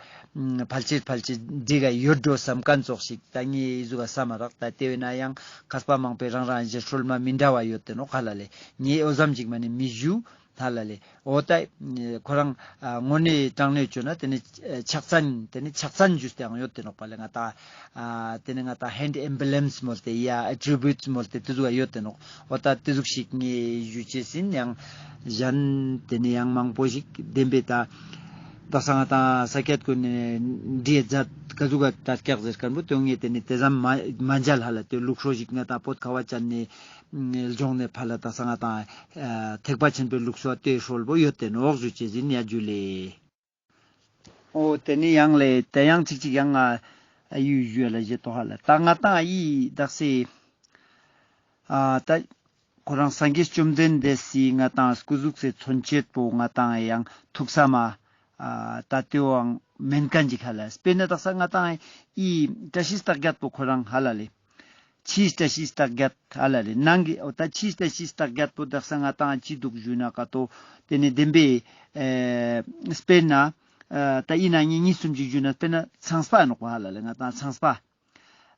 ཕལ་ཆེར་ཕལ་ཆེར་འགྲིག་ག་ཡོད་འགྲོ་བསམ་མཁན་ཙོགས་ཤིག་ད་ངས་ཟུག་ག་བསམ་མ་རག་ད་དེ་བས་ན་ཡང་མཁས་པ་མང་པོས་རང་རང་ཞལ་སྲོལ་མ་མི་འདྲ་བ་ཡོད་དེ་ནོག་ཧ་ལ་ལེ། ངས་འོ་ཙམ་ཅིག་མ་ནི་མི་ཞུ། ཧ་ལ་ལེ། འོ་ད་ཁོ་རང་ཨ་དངོས་གནས་དྲང་གནས་བཅོས་ན་དེ་ནི་ཨ་ཕྱག་མཚན་དེ་ནི་ཕྱག་མཚན་ཞུས་ཏེའང་ཡོད་དེ་ནོག་པ་ལེ། ང་ཏང་ཨ་དེ་ནི་ང་ཏང་hand emblems མོལ་ཏེ་ཡ་attributes མོལ་ཏེ་དེ་ཟུག་ཡོད་དེ་ནོག་འོ་ད་དེ་ཟུག་ཞིག་ངས་ཞུ་ཅེས་ཡིན། ཡང་གཞན་དེ་ནི་ཡང་མང་པོ་ཞིག་བདེན་པའི་ད་དག་ས་ང་ཏང་ས་སྐྱ་ཀུན་ནས་འདྲིས་མཛད་ག་ཟུག་ག་དྲ་སྐྱག་ཟེར་མཁན་པོ་དེ་ངས་དེ་ནི་དེ་ཙམ་མ་མ་མཇལ། ཧ་ལ་དེ་ལུགས་སྲོལ་ཞིག་ང་ཏང་བོད་ཁ་བ་ཅན་ནས་ལྗོངས་ནས་ཕར་ལ་དག་ས་ང་ཏང་ཨ་ཐེག་པ་ཆེན་པོའི་ལུགས་སྲོལ་དེ་སྲོལ་པོ་ཡོད་དེ་ནོག་ཞུ་ཅེས་ཡིན། ཡ་ཇུ་ལེ། འོ་དེ་ནི་ཡང་ལེ་དེ་ཡང་ཅིག་ཅིག་ཡང་ང་ཨ་ཡུལ་ཡུལ་ལ་བཞེས་ཏོ་ཧ་ལ། ད་ང་ཏང་ཨ་ཡི་དག་སེ་ཨ་ད་ཁོ་རང་སངས་རྒྱས་བཅོམ་ལྡན་འདས་སི་ང་ཏང་སྐུ་གཟུགས་སི་མཚོན་བྱེད་པོ་ང་ཏང་ཡང་ཐུགས་ས་མ་ཨ་ད་དེའང་མེན་མཁན་ཅིག་ཧ་ལ། དཔེར་ན་དག་ས་ང་ཏང་ཨི་བཀྲ་ཤིས་རྟགས་བརྒྱད་པོ་ཁོ་རང་ཧ་ལ་ལེ། ཕྱིའི་བཀྲ་ཤིས་རྟགས་བརྒྱད་ཧ་ལ་ལེ། ནང་གི་འོ་ད་ཕྱིའི་བཀྲ་ཤིས་རྟགས་བརྒྱད་པོ་དག་ས་ང་ཏང་ཅི་འདུག་ཞུ་ན་ཀ་ཏོ་དེ་ནི་བདེན་པའི་ཨེ་དཔེར་ན་ཨ་ད་ཨི་ན་ཉི་གཉིས་གསུམ་ཅིག་ཞུ་ན་དཔེར་ན་ཚངས་པ་ནོག་པ་ཧ་ལ་ལེ། ང་ཏང་ཚངས་པ་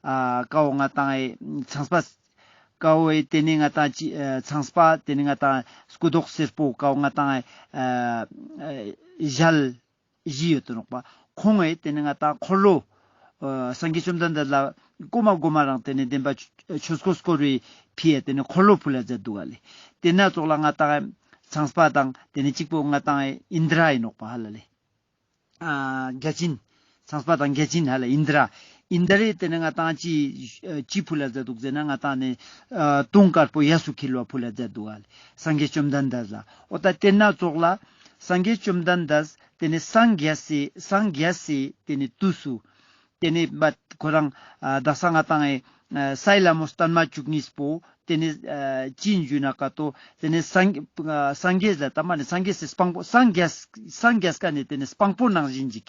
ཨ་ཀའོ་ང་ཏང་ཨེ་ཚངས་པ་ཀའོ་ཨེ་དེ་ནི་ང་ཏང་ཅི་ཨ་ཚངས་པ་དེ་ནི་ང་ཏང་སྐུ་མདོག་སེར་པོ་ཀའོ་ང་ཏང་ཨེ་ཨ་ཨེ་ཞལ་བཞི་ཡོད་དེ་ནོག་པ། ཁོང་ངི་དེ་ནི་ང་ཏང་འཁོར་ལོ་ཨ་སངས་རྒྱས་བཅོམ་ལྡན་འདས་ལ་གོ་མ་གོ་མ་རང་དེ་ནི་བདེན་པ་ཆོས་འཁོར་བསྐོར་བའི་ཕི་ཡ་དེ་ནི་འཁོར་ལོ་ཕུལ་ལ་མཛད་འདུག་ག་ལེ། དེ་ན་ཙོགས་ལ་ང་ཏང་ཚངས་པ་དང་དེ་ནི་གཅིག་པོ་ང་ཏང་ཨིནྡྲ་ཡིན་ནོག་པ་ཧ་ལ་ལེ། ཨ་བརྒྱ་བྱིན། ཚངས་པ་དང་བརྒྱ་བྱིན་ཧ་ལ་ཨིནྡྲ། ཨིནྡྲའི་དེ་ནི་ང་ཏང་ཅི་ཨ་ཅི་ཕུལ་ལ་མཛད་འདུག་ཟེར་ན་ང་ཏང་ནི་ཨ་དུང་དཀར་པོ་གཡས་སུ་འཁྱིལ་བ་ཕུལ་ལ་མཛད་འདུག་ག་ལེ། སངས་རྒྱས་བཅོམ་ལྡན་འདས་ལ། འོ་ད་དེ་ན་ཙོགས་ལ་སངས་རྒྱས་བཅོམ་ལྡན་འདས་དེ་ནི་སངས་རྒྱས་སི་སངས་རྒྱས་སི་དེ་ནི་དུས་སུ་དེ་ནི་མ་ཁོ་རང་ཨ་དག་ས་ང་ཏང་ཨེ་ཨ་སའི་ལྷ་མོ་བསྟན་མ་བཅུ་གཉིས་པོ་དེ་ནི་ཨ་ཅི་ཡིན་ཞུ་ན་ཀ་ཏོ་དེ་ནི་སངས་ཨ་སངས་རྒྱས་ལ་ད་མ་ནི་སངས་རྒྱས་སི་སྤང་པོ་སངས་རྒྱས་སངས་རྒྱས་ཀ་ནི་དེ་ནི་སྤང་པོ་ནང་བཞིན་ཅིག་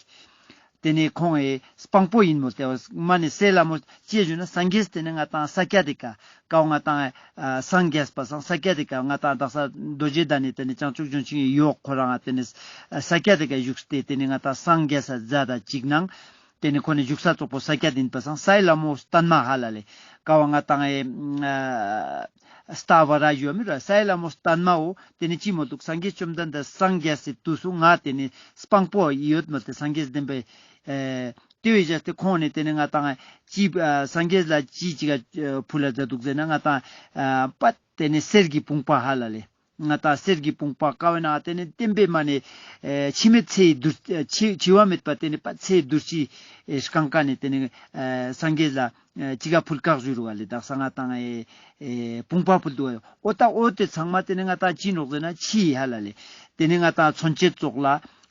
དེ་ནི་ཁོང་ཨེ་སྤང་པོ་ཡིན་མོལ་ཏེ་མ་ནི་སའི་ལྷ་མོ་ཅི་ཞུ་ན་སངས་རྒྱས་དེ་ནི་ང་ཏང་ས་སྐྱ་དེ་ཀ་ཀའོ་ང་ཏང་ཨ་སངས་རྒྱས་པ་སང་ས་སྐྱ་དེ་ཀ་ང་ཏང་དག་ས་རྡོ་རྗེ་གདན་ནི་དེ་ནི་བྱང་ཆུབ་ལྗོན་ཤིང་ཡོག་ཁོ་རང་ཨ་དེ་ནི་ཨ་ས་སྐྱ་དེ་ཀ་བཞུགས་ཏེ་དེ་ནི་ང་ཏང་སངས་རྒྱས་ས་མཛད་ད་ཅིག་ནང་དེ་ནི་ཁོ་ནི་བཞུགས་ས་ཙོགས་པོ་ས་སྐྱ་དེ་ཡིན་པ་སང་སའི་ལྷ་མོ་བསྟན་མ་ཧ་ལ་ལེ། ཀ་བ་ང་ཏང་ཨེ་ཨ་སྟ་བ་ར་ཡོད་མི་ར་སའི་ལྷ་མོ་བསྟན་མའོ་དེ་ནི་ཅི་མོལ་འདུག་སངས་རྒྱས་བཅོམ་ལྡན་འདས་སངས་རྒྱས་སི་དུས་སུ་ང་དེ་ནི་སྤང་པོ་ཡོད་མོལ་ཏེ་སངས་རྒྱས་བདེན་པའི་ཨེ་དེ་བས་བཞག་སྟེ་ཁོང་ནི་དེ་ནི་ང་ཏང་ཅི་ཨ་སངས་རྒྱས་ལ་ཅི་ཅིག་ག་ཕུལ་ལ་མཛད་འདུག་ཟེར་ན་ང་ཏང་ཨ་པད་དེ་ནི་གསེར་གྱི་བུམ་པ་ཧ་ལ་ལེ། ང་ཏང་གསེར་གྱི་བུམ་པ་ཀ་བ་ན་དེ་ནི་བསྟན་པའི་མ་ནི་ཨེ་འཆི་མེད་ཚེའི་བདུད་ཨེ་འཆི་འཆི་བ་མེད་པ་དེ་ནི་པ་ཚེའི་བདུད་རྩི་ཨེ་བཀང་ཀ་ནི་དེ་ནི་ཨེ་སངས་རྒྱས་ལ་ཨེ་ཅི་ག་ཕུལ་བཀག་ཞུ་རུ་བ་ལེ། དག་ས་ང་ཏང་ཨེ་ཨེ་བུམ་པ་ཕུལ་འདུག་བ། འོ་ད་འོ་དེ་ཚང་མ་དེ་ནི་ང་ཏང་ཅི་ནོག་ཟེར་ན་ཕྱི་ཧ་ལ་ལེ། དེ་ནི་ང་ཏང་མཚོན་བྱེད་ཙོགས་ལ།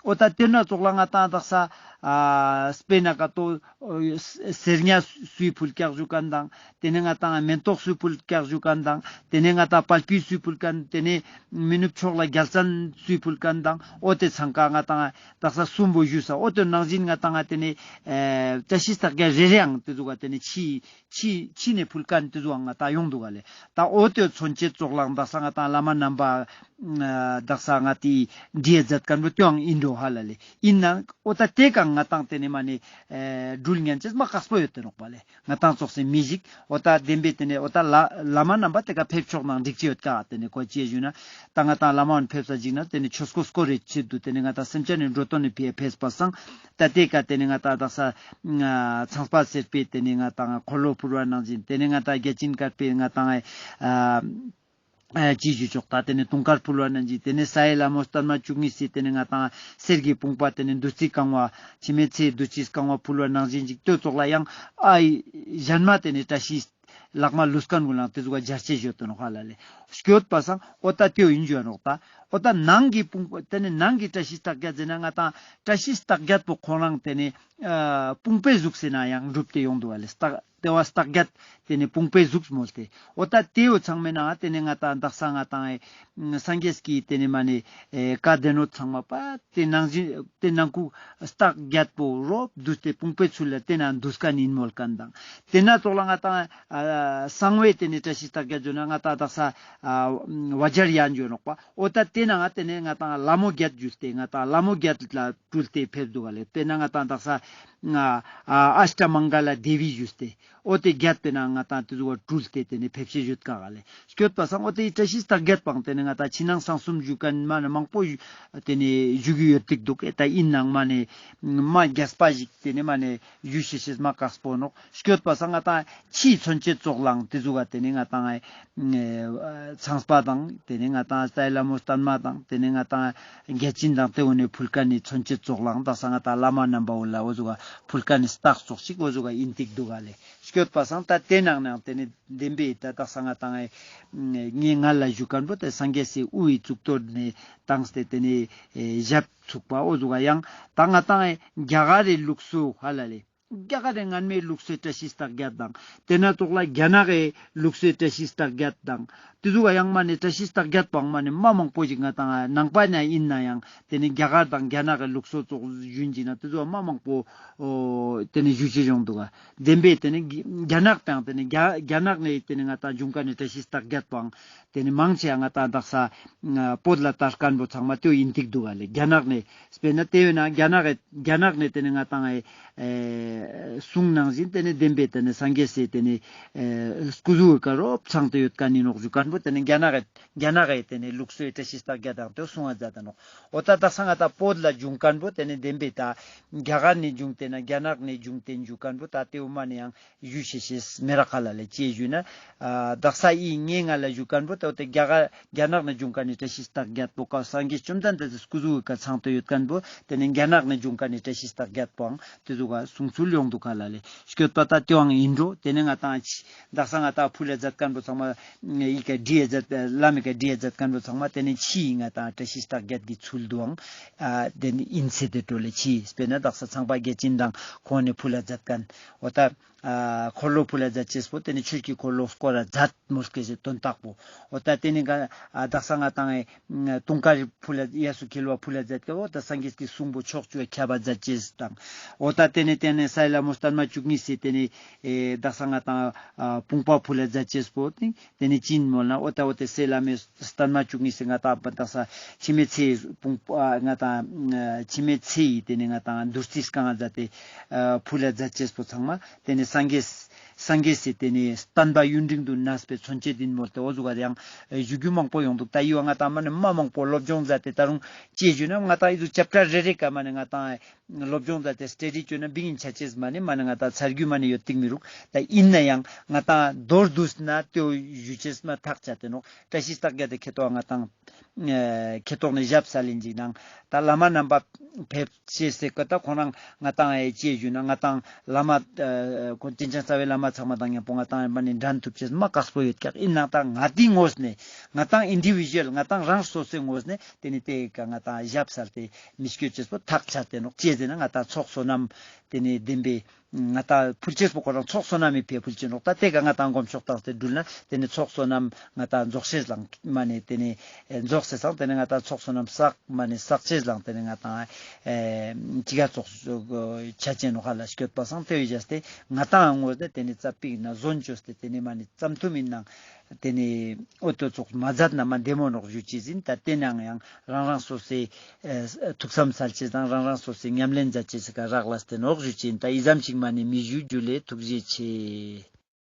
འོ་ད་དེ་ན་ཙོགས་ལ་ང་ཏང་དག་ས་ཨ་དཔེར་ན་ཀ་ཏོ་ཨོ་ཡོ་ས་གསེར་ཉ་སུའི་ཕུལ་བཀག་ཞུ་མཁན་དང་། དེ་ནས་ང་ཏང་མེན་ཏོག་སུའི་ཕུལ་བཀག་ཞུ་མཁན་དང་། དེ་ནས་ང་ཏང་པལ་པི་སུའི་ཕུལ་མཁན། དེ་ནས་མི་ནུབ་ཕྱོགས་ལ་རྒྱལ་མཚན་སུའི་ཕུལ་མཁན་དང་། འོ་དེ་ཚང་ཀ་ང་ཏང་དག་ས་གསུམ་པོ་ཞུས་ས། འོ་དེ་ནང་བཞིན་ང་ཏང་དེ་ནས་ཨེ་བཀྲ་ཤིས་རྟགས་བརྒྱད་རེ་རེའང་དེ་ཟུག་ག་དེ་ནས་ཕྱི་ཕྱི་ཕྱི་ནས་ཕུལ་མཁན་དེ་ཟུག་ང་ཏང་ཡོང་འདུག་ག་ལེ། ད་འོ་དེ་མཚོན་བྱེད་ཙོགས་ལའང་དག་ས་ང་ཏང་བླ་མ་རྣམ་པ་དག་ས་ང་ཏི་འདྲིས་མཛད་མཁན་པོ་དེའང་ཡིན་འགྲོ་ཧ་ལ་ལེ། ཡིན་ནའང་འོ་ད་དེ་ཀ་ང་ཏང་དེ་ནས་མ་ནས་ཨེ་འགྲུལ་ཉན་ཅེས་མ་དཀགས་པོ་ཡོད་དེ་ནོག་པ་ལེ། ང་ཏང་ཙོགས་སེ་མི་ཞིག་འོ་ད་བདེན་པའི་དེ་ནས་འོ་ད་བླ་བླ་མ་རྣམ་པ་དེ་ཀ་ཕེབས་ཆོག་ནའང་འགྲིག་ཅི་ཡོད་ཀ། དེ་ནས་གོ་ཅི་ཞུ་ན་ད་ང་ཏང་བླ་མ་འོན་ཕེབས་ས་ཅིག་ན་དེ་ནས་ཆོས་འཁོར་བསྐོར་རེ་ཆེད་དུ་དེ་ནས་ང་ཏང་སེམས་ཅན་ནི་འགྲོ་དོན་ནི་ཕི་ཡ་ཕེབས་པ་སང་ད་དེ་ཀ་དེ་ནས་ང་ཏང་དག་ས་ཚངས་པ་སེར་པོའི་དེ་ནས་ང་ཏང་འཁོར་ལོ་ཕུལ་བ་ནང་བཞིན་དེ་ནས་ང་ཏང་བརྒྱ་བྱིན་དཀར་པོའི་ང་ཏང་ཨ་ ཨ་ཅི་ཞུ་ཆོག་ད་ཏེ་ནེ་དུང་དཀར་ཕུལ་བ་ནང་བཞིན་ཏེ་ནེ་ས་ཡི་ལྷ་མོ་སྟན་མ་བཅུ་གཉིས་སི་ཏེ་ནེ་ང་ཏང་གསེར་གྱི་བུམ་པ་ཏེ་ནེ་བདུད་རྩི་བཀང་བ་འཆི་མེད་ཚེའི་བདུད་རྩི་བཀང་བ་ཕུལ་བ་ནང་བཞིན་ཅིག་ཏེ་ཙོགས་ལ་ཡང་ཨ་ཡི་གཞན་མ་ཏེ་ནེ་བཀྲ་ཤིས་ལག་མ་ལུས་ཁན་གུན་ལའང་ཏེ་ཟུག་ག་སྦྱར་ཅེས་ཡོད་དོ་ནོག་ཧ་ལ་ལེ། སྐྱོད་པ་སང་འོ་ད་ཏེའོ་ཨིན་ཞུ་ནོག་ད། འོ་ད་ནང་གི་དཔུང་ཏེ་ནེ་ནང་གི་བཀྲ་ཤིས་རྟགས་བརྒྱད་ཟེར་ན་ང་ཏང་བཀྲ་ཤིས་རྟགས་བརྒྱད་པོ་ཁོང་རང་ཏེ་ནེ་ཨ་དཔུང་པའི་གཟུགས་སི་ནང་ཡང་གྲུབ་སྟེ་ཡོང་འདུག་ག་ལེ། རྟགས་ཏེ་བ་རྟགས་བརྒྱད་ཏེ་ནེ་དཔུང་པའི་གཟུགས་མོལ་ཏེ། འོ་ད་ཏེའོ་ཚང་མའི་ནང་ཏེ་ནེ་ང་ཏང་དག་ས་ང་ཏང་ཨེ་སངས་རྒྱས་ཀྱི་ཏེ་ནེ་མ་ནེ་ཨེ་བཀའ་སྡེ་སྣོད་ཚང་མ་པ་ཏེ་ནང་བཞིན་ཏེ་ནང་ཁུ་རྟགས་བརྒྱད་པོ་རོབ་བསྡུས་ཏེ་དཔུང་པའི་ཚུལ་ལ་ཏེ་ནང་བསྡུས་ཁན་ཨིན་མོལ་ཁན་དང་། ཏེ་ན་ཙོགས་ལ་ང་ཏང་ཨ་གསང་བའི་ཏེ་ནེ་བཀྲ་ཤིས་རྟགས་བརྒྱད་ཟེར་ན་ང་ཏང་དག་ས་ཨ་བ་ཇར་ཡན་ཟེར་ནོག་པ། འོ་ད་ཏེ་ནང་ང་ཏེ་ནེ་ང་ཏང་ལྷ་མོ་བརྒྱད་ཞུས་ཏེ་ང་ཏང་ལྷ་མོ་བརྒྱད་ལ་སྤྲུལ་ཏེ་ཕེབས་འདུག་ག་ལེ། དཔེར་ན་ང་ཏང་དག་ས་ཨ་ཨ་ཨ་ཨཤ་ཏ་མང་ག་ལ་དེ་བི་ཞུས་ཏེ་འོ་ཏེ་བརྒྱད་དཔེར་ན་ང་ཏང་ཏེ་ཟུག་ག་སྤྲུལ་ཏེ་ཏེ་ནེ་ཕེབས་ཤེས་ཡོད་ཀ་ག་ལེ། སྐྱོད་པ་སང་འོ་ཏེ་བཀྲ་ཤིས་རྟགས་བརྒྱད་པའང་ཏེ་ནེ་ང་ཏང་ཕྱི་ནང་གསང་གསུམ་ཞུ་ཁན་མ་ནེ་མང་པོ་ཞུ་ཏེ་ནེ་ཞུ་གི་ཡོད་ཏིག་འདུག་ཨེ། ད་ཨིན་ནའང་མ་ནེ་མ་རྒྱས་པ་ཞིག་ཏེ་ནེ་མ་ནེ་ཞུ་ཤེས་ཤེས་མ་ཀགས་པོ་ནོག། སྐྱོད་པ་སང་ང་ཏང་ཕྱིའི་མཚོན་བྱེད་ཙོགས་ལའང་ཏེ་ཟུག་ག་ཏེ་ནེ་ང་ཏང་ཨེ་ཚངས་པ་དང་ཏེ་ནེ་ང་ཏང་ས་ཡི་ལྷ་མོ་སྟན་མ་དང་ཏེ་ནེ་ང་ཏང་བརྒྱ་བྱིན་དང་ཏེ་འོ་ནེ་ཕུལ་ཁན་ནི་མཚོན་བྱེད་ཙོགས་ལའང་དག་ས་ང་ཏང་བླ་མ་རྣམ་པ་འོ་ལ་འོ་ཟུག་ག་ཕུལ་ཁན་ནི་རྟགས་ཙོགས་ཤིག་འོ་ཟུག་ག་ཨིན་ཏིག་འདུག་ག་ལེ། སྐྱོད་པ་སང་ད་ཏེ་ནང་ནའང་ཏེ་ནེ་བདེན་པའི་ད་དག་ས་ང་ཏང་ཨེ་ངའི་ང་ལ་ཞུ་ཁན་པོ་ཏེ་སངས་རྒྱས་སི་དབུ་ཡི་གཙུག་ཏོར་ནེ་བཏང་སྟེ་ཏེ་ནེ་ཨེ་ཞབས་ཚུགས་པ་འོ་ཟུག་ག་ཡང་ད་ང་ཏང་ཨེ་རྒྱ་གར་རི་ལུགས་སྲོལ་ཧ་ལ་ལེ། རྒྱ་གར་རི་སྔན་མའི་ལུགས་སྲོལ་བཀྲ་ཤིས་རྟགས་བརྒྱད་དང་ཏེ་ན་ཙོགས་ལ་རྒྱ་ནག་གི་ལུགས་སྲོལ་བཀྲ་ཤིས་རྟགས་བརྒྱད་དང་ཏེ་ཟུག་ག་ཡང་མ་ནེ་བཀྲ་ཤིས་རྟགས་བརྒྱད་པའང་མ་ནེ་མ་མང་པོ་ཞིག་ང་ཏང་ནང་པ་ན་ཨིན་ན་ཡང་ཏེ་ནེ་རྒྱ་གར་དང་རྒྱ་ནག་གི་ལུགས་སྲོལ་ཙོགས་ཞུན་ཅིག་ན་ཏེ་ཟུག་ག་མ་མང་པོ་འོ་ཏེ་ནེ་ཞུ་ཅེས་ཡོང་འདུག་ག། བདེན་པའི་ཏེ་ནེ་རྒྱ་ནག་པའང་ཏེ་ནེ་རྒྱ་རྒྱ་ནག་ནེ་ཏེ་ནེ་ང་ཏང་བྱུང་ཁན་ནི་བཀྲ་ཤིས་རྟགས་བརྒྱད་པའང་ཏེ་ནེ་མང་ཆེ་ང་ཏང་དག་ས་བོད་ལ་དར་ཁན་པོ་ཚང་མ་ཏེའོ་ཨིན་ཏིག་འདུག་ག་ལེ། རྒྱ་ནག་ནེ་དཔེར་ན་ཏེ་བས་ན་རྒྱ་ནག་གི་རྒྱ་ནག་ནེ་ཏེ་ནེ་ང་ཏང་ཨེ་གསུང་ནང་བཞིན་ཏེ་ནེ་བདེན་པའི་ཏེ་ནེ་སངས་རྒྱས་སི་ཏེ་ནེ་ཨེ་སྐུ་གཟུགས་ཀ་རོབ་ཚང་སྟེ་ཡོད་ཁན་ཨིན་ནོག་ཞུ་ཁན་པོ་ཏེ་ནེ་རྒྱ་ནག་གི་རྒྱ་ནག་གི་ཏེ་ནེ་ལུགས་སྲོལ་བཀྲ་ཤིས་རྟགས་བརྒྱད་དང་ཏེ་གསུང་བ་མཛད་ད་ནོག། འོ་ད་དག་ས་ང་ཏང་བོད་ལ་བྱུང་ཁན་པོ་ཏེ་ནེ་བདེན་པའི་ད་རྒྱ་གར་ནེ་བྱུང་སྟེ་ན་རྒྱ་ནག་ནེ་བྱུང་སྟེ་ཞུ་ཁན་པོ་ད་ཏེའོ་མ་ནེ་ཡང་ཞུ་ཤེས་ཤེས་མེ་ར་ཁ་ལ་ལེ། ཅི་ཞུ་ན་ཨ་དག་ས་ཨི་ངའི་ང་ལ་ཞུ་ཁན་པོ་ཏེ་འོ་ཏེ་རྒྱ་གར་རྒྱ་ནག་ནེ་བྱུང་ཁན་ནི་བཀྲ་ཤིས་རྟགས་བརྒྱད་པོ་ཀ་སངས་རྒྱས་བཅོམ་ལྡན་འདས་སི་སྐུ་གཟུགས་ཀ་ཚང་སྟེ་ཡོད་ཁན་པོ་ཏེ་ནེ་རྒྱ་ནག་ནེ་བྱུང་ཁན་ནི་བཀྲ་ཤིས་རྟགས་བརྒྱད་པོའང་ཏེ་ཟུག་ག་གསུང་ཚུལ་ཡོང་འདུག་ག་ལ་ལེ། སྐྱོད་པ་ད་ཏེའང་ཨིན་འགྲོ། ཏེ་ནེ་ང་ཏང་ཕྱི་དག་ས་ང་ཏང་ཕུལ་ལ་མཛད་ཁན་པོ་ཚང་མ་ཨི་ཀ་བྲིས་ཡ་མཛད་བླ་མའི་ཀ་བྲིས་ཡ་མཛད་ཁན་པོ་ཚང་མ་ཏེ་ནེ་ཕྱིའི་ང་ཏང་བཀྲ་ཤིས་རྟགས་བརྒྱད་ཀྱི་ཚུལ་དུའང་ཨ་ཏེ་ནེ་ཨིན་ཚེ་ཏེ་འགྲོ་ལེ། ཕྱིའི་དཔེར་ན་དག་ས་ཚངས་པ་བརྒྱ་བྱིན་དང་ཁོང་ནེ་ཕུལ་ལ་མཛད་ཁན་འོ་ད་ཨ་འཁོར་ལོ་ཕུལ་ལ་མཛད་ཅེས་པོ་ཏེ་ནེ་ཆོས་ཀྱི་འཁོར་ལོ་སྐོར་ར་མཛད་མོལ་སྐད་ཟེར་དོན་དག་པོ། འོ་ད་ཏེ་ནེ་ག་ཨ་དག་ས་ང་ཏང་ཨེ་དུང་དཀར་ཕུལ་ལ་གཡས་སུ་འཁྱིལ་བ་ཕུལ་ལ་མཛད་ཀ་འོ་ད་སངས་རྒྱས་ཀྱི་གསུང་པོ་ཕྱོགས་བཅུ་ཁྱབ་པ་མཛད་ཅེས་དང་། འོ་ད་ཏེ་ནེ་ཏེ་ནེ་ས་ཡི་ལྷ་མོ་སྟན་མ་བཅུ་གཉིས་སི་ཏེ་ནེ་ཨེ་དག་ས་ང་ཏང་ཨ་དཔུང་པ་ཕུལ་ལ་མཛད་ཅེས་པོ་ཏེ་ཏེ་ནེ་ཅི་ཨིན་མོལ་ན་འོ་ད་འོ་ཏེ་སའི་བླ་མའི་སྟན་མ་བཅུ་གཉིས་སི་ང་ཏང་པ་དག་ས་འཆི་མེད་ཚེའི་དཔུང་པ་ང་ཏང་ཨ་འཆི་མེད་ཚེའི་ཏེ་ནེ་ང་ཏང་བདུད་རྩི་བཀང་ང་མཛད་དེ་ཨ་ཕུལ་ལ་མཛད་ཅེས་པོ་ཚང་མ་ཏེ་ནེ་སངས་རྒྱས་སངས་རྒྱས་སི་ཏེ་ནེ་བསྟན་པ་ཡུན་རིང་དུ་གནས་པའི་མཚོན་བྱེད་ཨིན་མོལ་ཏེ་འོ་ཟུག་ག་ཡང་ཨ་ཞུ་རྒྱུ་མང་པོ་ཡོང་འདུག། ད་ཡི་བ་ང་ཏང་མ་ནེ་མ་མང་པོ་སློབ་སྦྱོང་མཛད་དེ་ད་རུང་ཅི་ཞུ་ན་ང་ཏང་ཨི་ཟུག་ཅེབ་ཊར་རེ་རེ་ཀ་མ་ནེ་ང་ཏང་སློབ་སྦྱོང་མཛད་དེ་སི་ཊ་ཌི་བཅོས་ན་བིང་ཨིན་ཆ་ཅེས་མ་ནེ་མ་ནེ་ང་ཏང་ཚར་རྒྱུ་མ་ནེ་ཡོད་ཏིག་མི་རུག། ད་ཨིན་ན་ཡང་ང་ཏང་མདོར་བསྡུས་ན་ཏེའོ་ཞུ་ཅེས་མ་ཐག་ཆད་དེ་ནོག། བཀྲ་ཤིས་རྟགས་བརྒྱད་དེ་ཁེ་ཏོག་ང་ཏང་ཨ་ཁེ་ཏོག་ནེ་ཞབས་སལ་ཨིན་ཅིག་ནང་ད་བླ་མ་རྣམ་པ་ཕེབས་ཅེས་སི་ཀ་ད་ཁོང་རང་ང་ཏང་ཨེ་ཅི་ཞུ་ན་ང་ཏང་བླ་མ་ཨ་ཁོང་དྲིན་ཅན་རྩ་བའི་བླ་མ་ཚང་མ་དང་མཉམ་པོ་ང་ཏང་ཨེ་མ་ནེ་འགྲན་ཐུབ་ཅེས་མ་ཀགས་པོ་ཡོད་ཀྱག། ཨིན་ནའང་ད་ང་ཏིའི་ངོས་ནེ་ང་ཏང་ཨིན་ཌི་བི་ཞུ་ཨལ་ང་ཏང་རང་སོ་སོའི་ངོས་ནེ་ཏེ་ནེ་ཏེ་ཀ་ང་ཏང་ཞབས་སལ་ཏེ་མི་སྐྱོད་ཅེས་པོ་ཐག་ཆད་དེ་ནོག། ཅི་ཟེར་ན་ང་ཏང་ཚོགས་བསོད་ནམས་ཏེ་ནེ་བདེན་པའི་ང་ཏང་ཕུལ་ཅེས་པོ་ཁོ་རང་ཚོགས་བསོད་ནམས་མི་ཕེ་ཕུལ་ཅེས་ནོག། ད་ཏེ་ཀ་ང་ཏང་དགོངས་ཕྱོགས་བཏང་སྟེ་འགྲུལ་ན་ཏེ་ནེ་ཚོགས་བསོད་ནམས་ང་ཏང་རྫོགས་ཤེས་ལང་མ་ནེ་ཏེ་ནེ་ཨེ་རྫོགས་སེ་སང་ཏེ་ནེ་ང་ཏང་ཚོགས་བསོད་ནམས་བསགས་མ་ནེ་བསགས་ཅེས་ལང་ཏེ་ནེ་ང་ཏང་ཨེ་ཅི་ག་ཚོགས་ཆ་ཅེས་ནོག་ཧ་ལ་སྐྱོད་པ་སང་ཏེ་བས་ཏེ་ང་ཏང་ངོས་ནེ་ཏེ་ནེ་ཙ་པིག་ན་ཟོན་ཅོས་ཏེ་ཏེ་ནེ་མ་ནེ་ཙམ་ཐུམ་ཨིན་ནང་ཏེ་ནེ་འོ་ཏོ་ཚོགས་མ་མཛད་ན་མ་བདེ་མོ་ནོག་ཞུ་ཅེས་ཨིན། ད་ཏེ་ནའང་ཡང་རང་རང་སོ་སོའི་ཨེ་ཐུགས་བསམ་སལ་ཅེས་དང་རང་རང་སོ་སོའི་ཉམས་ལེན་མཛད་ཅེས་སི་ཀ་རག་ལས་ཏེ་ནོག་ཞུ་ཅེས་ཨིན། ད་ཨི་ཙམ་ཞིག་མ་ནེ་མི་ཞུ། ཇུ་ལེ། ཐུགས་རྗེ་ཆེ།